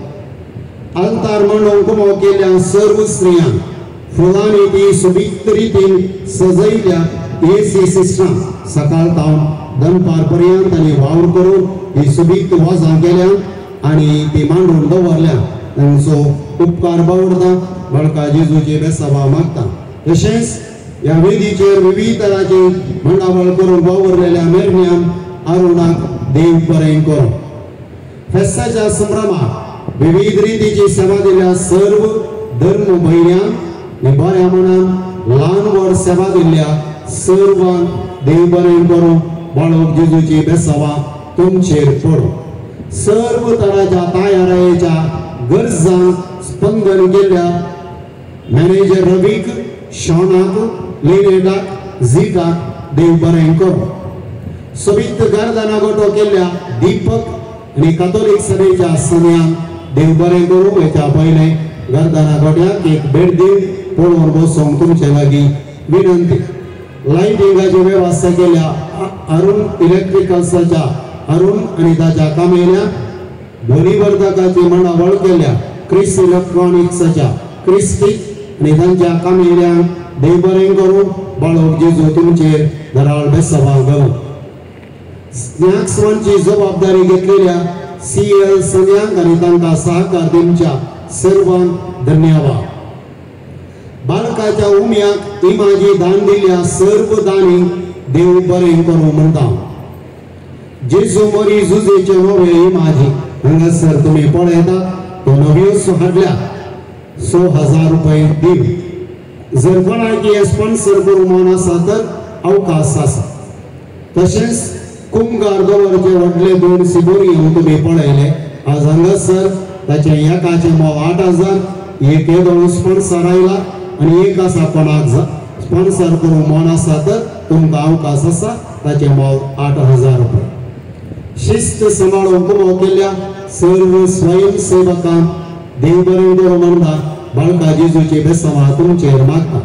आल्तार मांडूंक कुमो केल्ल्या सर्व स्त्रियांक फुलांनी ती सोबीत रितीन सजयल्या एसी सिस्टरां सकाळ तावन दनपार पर्यंत आनी वावर करून ही सोबीत वाजां केल्या आनी ती मांडून दवरल्या. तांचो उपकार बावडता बाळका जेजूचे बेसावा मागता. तशेंच ह्या वेदीचेर विविध तरांची मांडावळ करून वावरलेल्या मेरण्यान अरुणाक देव बरें करूं. फेस्ताच्या संभ्रमाक विविध रितीची सेवा दिल्या सर्व धर्म भयण्यांक आनी बऱ्या मनान ल्हान व्हड सेवा दिल्ल्या सर्वांक देव बरें करूं. बाळक जेजूची बेसावा तुमचेर पडूं. सर्व तराच्या तयारायेच्या गरजांक स्पंदन केल्ल्या मॅनेजर रवीक, शॉनाक, लिनेटाक, झिटाक देव बरें करूं. सोबीत गार्दना गोटो केल्ल्या दीपक आनी कातोलीक सभेच्या सन्यांक देव बरें करूं. हेच्या पयलें गर्दना गोट्याक एक भेट दिवन पळोवन बसूंक तुमचे लागीं विनंती. लायटिंगाची वेवस्था केल्या अरुण इलेक्ट्रिकल्साच्या अरुण आनी ताच्या कामेल्या, ध्वनिवर्धकाची मांडावळ केल्या क्रिस इलेक्ट्रॉनिक्साच्या क्रिस्टीक आनी तांच्या कामेल्यांक देव बरें करूं. बाळक जेजू तुमचेर दराळ बेसवा घालूं. स्नॅक्स वनची जबाबदारी घेतलेल्या सी एल सन्यांक आनी तांकां सहकार दिवच्या सर्वांक धन्यवाद. बालकाच्या उम्याक इमाजी दान दिल्या सर्व दानी देव बरें करूं म्हणटा. जेजू मोरी जुजेचे नवे इमाजी हांगासर तुमी पळयता तो नव्योच हाडल्या 6,000 रुपये दिव. जर कोणाक हे स्पॉन्सर करूं मन आसा तर अवकाश आसा. तशेंच कुमगार दवरचे व्हडले 2 सिबोरियम तुमी पळयले आज हांगासर ताचें एकाचें मोल 8,000, एक येदोळ स्पॉन्सर आयला आनी एक आसा कोणाक स्पॉन्सर करूं मन आसा तर तुमकां अवकाश आसा ताचें मोल 8,000 रुपये. शिस्त सांबाळून कुमो केल्ल्या सर्व स्वयंसेवकांक देव बरें करूं म्हणटा. बाळका जेजूची बेसवा तुमचेर मागता.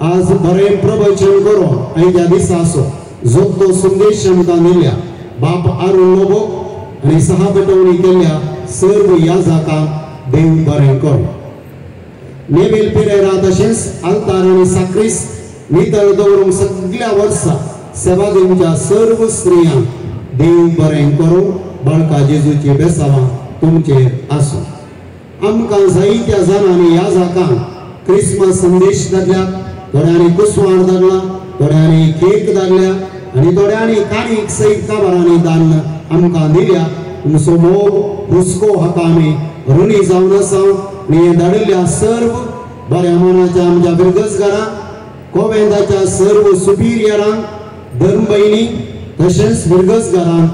आज बरें प्रवचन करून आयच्या दिसाचो जोगतो संदेश आमकां दिल्या बाप अरुण लोबो आनी सहा पेटवणी केल्ल्या सर्व याजकांक देव बरें करूं. नेबेल पिरेरा तशेंच आल्तार आनी साक्रिस्त नितळ दवरूंक सगळ्या वर्सा सेवा दिवच्या सर्व स्त्रियांक देव बरें करूं. बाळका जेजूची बेसावा तुमचेर आसूं. आमकां जायत्या जाणांनी याजकांक क्रिसमस संदेश धाडल्या, थोड्यांनी कुसवाण धाडला, थोड्यांनी केक धाडल्या आनी थोड्यांनी काणीक सयत काबारांनी दान आमकां दिल्या. तुमचो मोग हुस्को हाका आमी ऋणी जावन आसा. आनी हें धाडिल्ल्या सर्व बऱ्या मनाच्या आमच्या बिरगजगारांक, कोवेंताच्या सर्व सुपिरियरांक, धर्म भयणी तशेंच बिरगजगारांक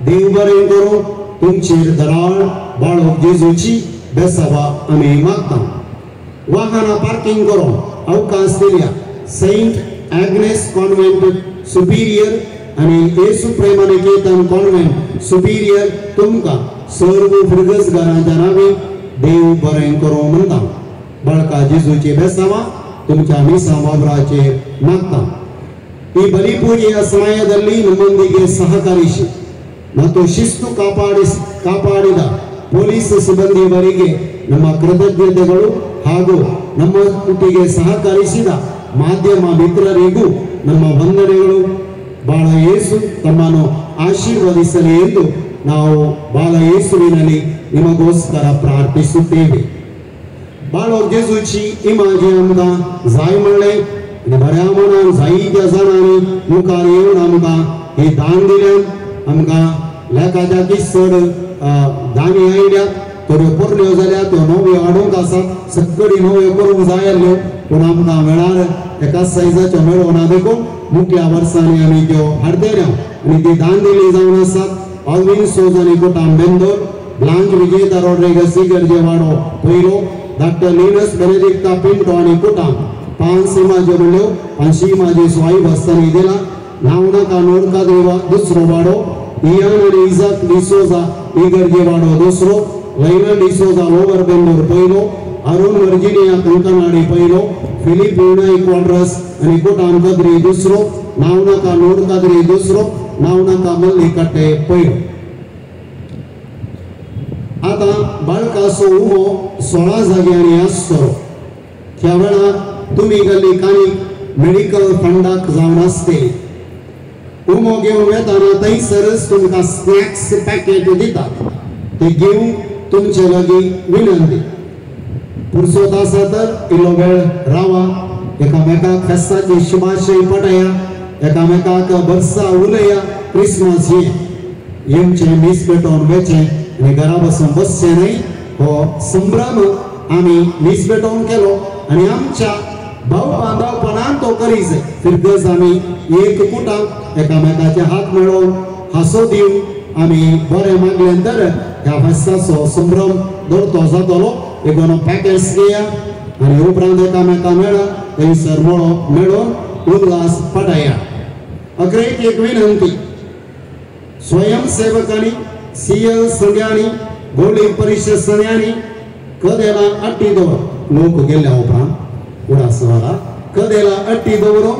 देव बरें करूं. तुमचेर दराळ बाळक जेजूची बेसावा आमी मागता. वाहनां पार्किंग करूंक अवकाश दिल्या सेंट एग्नेस कॉन्व्हेंट सुपिरियर आनी येसू प्रेमनिकेतन कॉन्व्हेंट सुपिरियर तुमकां सर्व फिरगजगारांच्या नांवे देव बरें करूं म्हणटा. बाळका जेजूची बेसावा तुमच्या मिसा वावराचेर मागता. ಈ ಬಲಿಪೂಜೆಯ ಸಮಯದಲ್ಲಿ ನಮ್ಮೊಂದಿಗೆ ಸಹಕರಿಸಿ ಮತ್ತು ಶಿಸ್ತು ಕಾಪಾಡಿದ ಪೊಲೀಸ್ ಸಿಬ್ಬಂದಿಯವರಿಗೆ ನಮ್ಮ ಕೃತಜ್ಞತೆಗಳು ಹಾಗೂ ನಮ್ಮೊಟ್ಟಿಗೆ ಸಹಕರಿಸಿದ ಮಾಧ್ಯಮ ಮಿತ್ರರಿಗೂ ನಮ್ಮ ವಂದನೆಗಳು. ಬಾಳ ಯೇಸು ತಮ್ಮನ್ನು ಆಶೀರ್ವದಿಸಲಿ ಎಂದು ನಾವು ಬಾಳ ಯೇಸುವಿನಲ್ಲಿ ನಿಮಗೋಸ್ಕರ ಪ್ರಾರ್ಥಿಸುತ್ತೇವೆ. बाळो जेजूची इमाजी आमकां जाय म्हणलें आनी बऱ्या मनान जायत्या जाणांनी मुखार येवन आमकां ही दान दिल्यान आमकां लेखाच्या चड दानी आयल्यात. थोड्यो पोरण्यो जाल्यार त्यो नव्यो हाडूंक आसा, सगळी नव्यो करूंक जाय आसल्यो पूण आमकां वेळार एकाच सायजाच्यो मेळोना देखून मुखल्या वर्सांनी आमी त्यो हाडटले आनी ती दान दिली जावन आसात. ऑलवीन सोज आनी कुटाम बेंदोर, ब्लांच विजेता रॉड्रिगस इगर्जे वाडो पयलो, डॉक्टर लिनस बेनेडिक्टा पिंटो आनी कुटाम 5 इमाज्यो म्हणल्यो 5 इमाजी स्वाई बसतानी दिला. नावनाका नोडका देवा दुसरो वाडो, इयान आनी इजाक डिसोजा इगर्जे वाडो दुसरो, लैनल डिसोजा लोवर बेंदोर पयलो, अरुण वर्जिनिया कंकनाडी पयलो, फिलीप विनाय क्वाड्रस आनी कुटाम कद्री दुसरो, नावनाका नोडकाद्री दुसरो, नावनाका मल्लिकट्टे पयलो. आतां बाळकाचो उमो 16 जाग्यांनी आसतलो. त्या वेळार तुमी गेल्ली काणीक मेडिकल फंडाक जावन आसतली. उमो घेवन वेताना थंयसरच तुमकां स्नॅक्स पॅकेट दितात, ते घेवन तुमचे लागीं विनंती. पुरसोत आसा तर इल्लो वेळ रावा, एकामेकाक फेस्ताची शुभाशय पटया, एकामेकाक बरसा उलया. क्रिसमस हे येवचें मीस पेटोवन वेचें आनी घरा बसून बसचें न्हय. हो संभ्रम आमी मीस पेटोवन केलो आनी आमच्या भाव बांधवपणान तो करीज. फिरगज आमी एक कुटां एकामेकाचे हात मेळोवन हांसो दिवन आमी बरें मागलें तर ह्या फेस्ताचो संभ्रम दवरतो जातलो. एक पॅकेट्स घेया आनी उपरांत एकामेका मेळा थंयसर मेळोवन उल्हास पटाया. अग्रेक एक विनंती, स्वयंसेवकांनी सीएल संघ्यांनी गोळी परिषद संघ्यांनी कदेला अट्टी दवर लोक गेल्या उपरांत उडास वाला कदेला अट्टी दवरून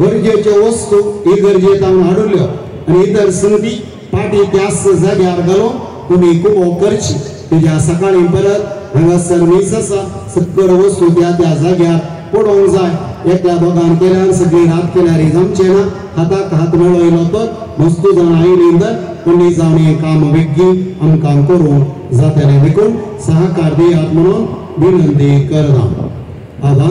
गरजेच्यो वस्तू इगर्जेत हांव हाडुल्यो आनी इतर संदी पाटी त्याच जाग्यार घालून तुमी कुबो करची. तुज्या सकाळी परत हांगासर मीस आसा, सगळ्यो वस्तू त्या त्या जाग्यार पडोवंक जाय. एकल्या दोगान केल्यार सगळी रात केल्यार जमचें ना. हाताक हात मेळयलो तर मस्तू जाण आयली तर कोणी जावन हें काम वेगीं आमकां करूंक जातलें. देखून सहकार दियात म्हणून विनंती करता. आतां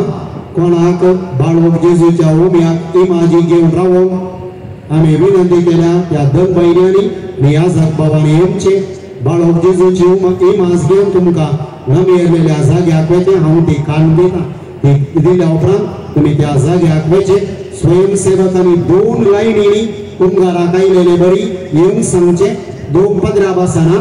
कोणाक बाळोक जेजूच्या उम्याक इमाजी घेवन रावोंक आमी विनंती केल्या त्या दोन भयण्यांनी आनी याजक बाबांनी येवचें. बाळोक जेजूची इमाज घेवन तुमकां नमेरलेल्या जाग्याक वयचें. हांव ती कान दिता, ती दिल्या उपरांत तुमी त्या जाग्याक वयचें. स्वयंसेवकांनी दोन लायनींनी कुमगाराक आयलेले बरी येवंक सांगचें. दोन पदरा बसना,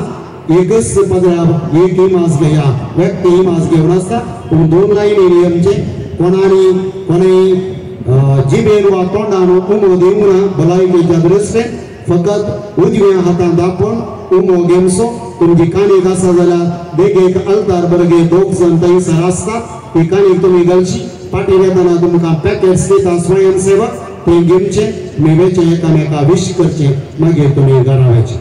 एकच पदरा एक इमाज घेया व्यक्ती इमाज घेवन आसता, पूण दोन लायनींनी येवचें. कोणानी कोणूय जिबेन वा तोंडान उमो दिवंक ना भलायकेच्या दृश्टेन, फकत उजव्या हातान दाखोवन उमो घेवचो. तुमची काणीक आसा जाल्यार बेगीक अल्तार बरगे दोग जाण थंयसर आसतात, ती काणीक तुमी घालची. फाटीं येतना तुमकां पॅकेट्स दिता स्वयंसेवक, ते घेवचे मेवेचे एकामेका विश करचे, मागीर तुमी घरा वयचे.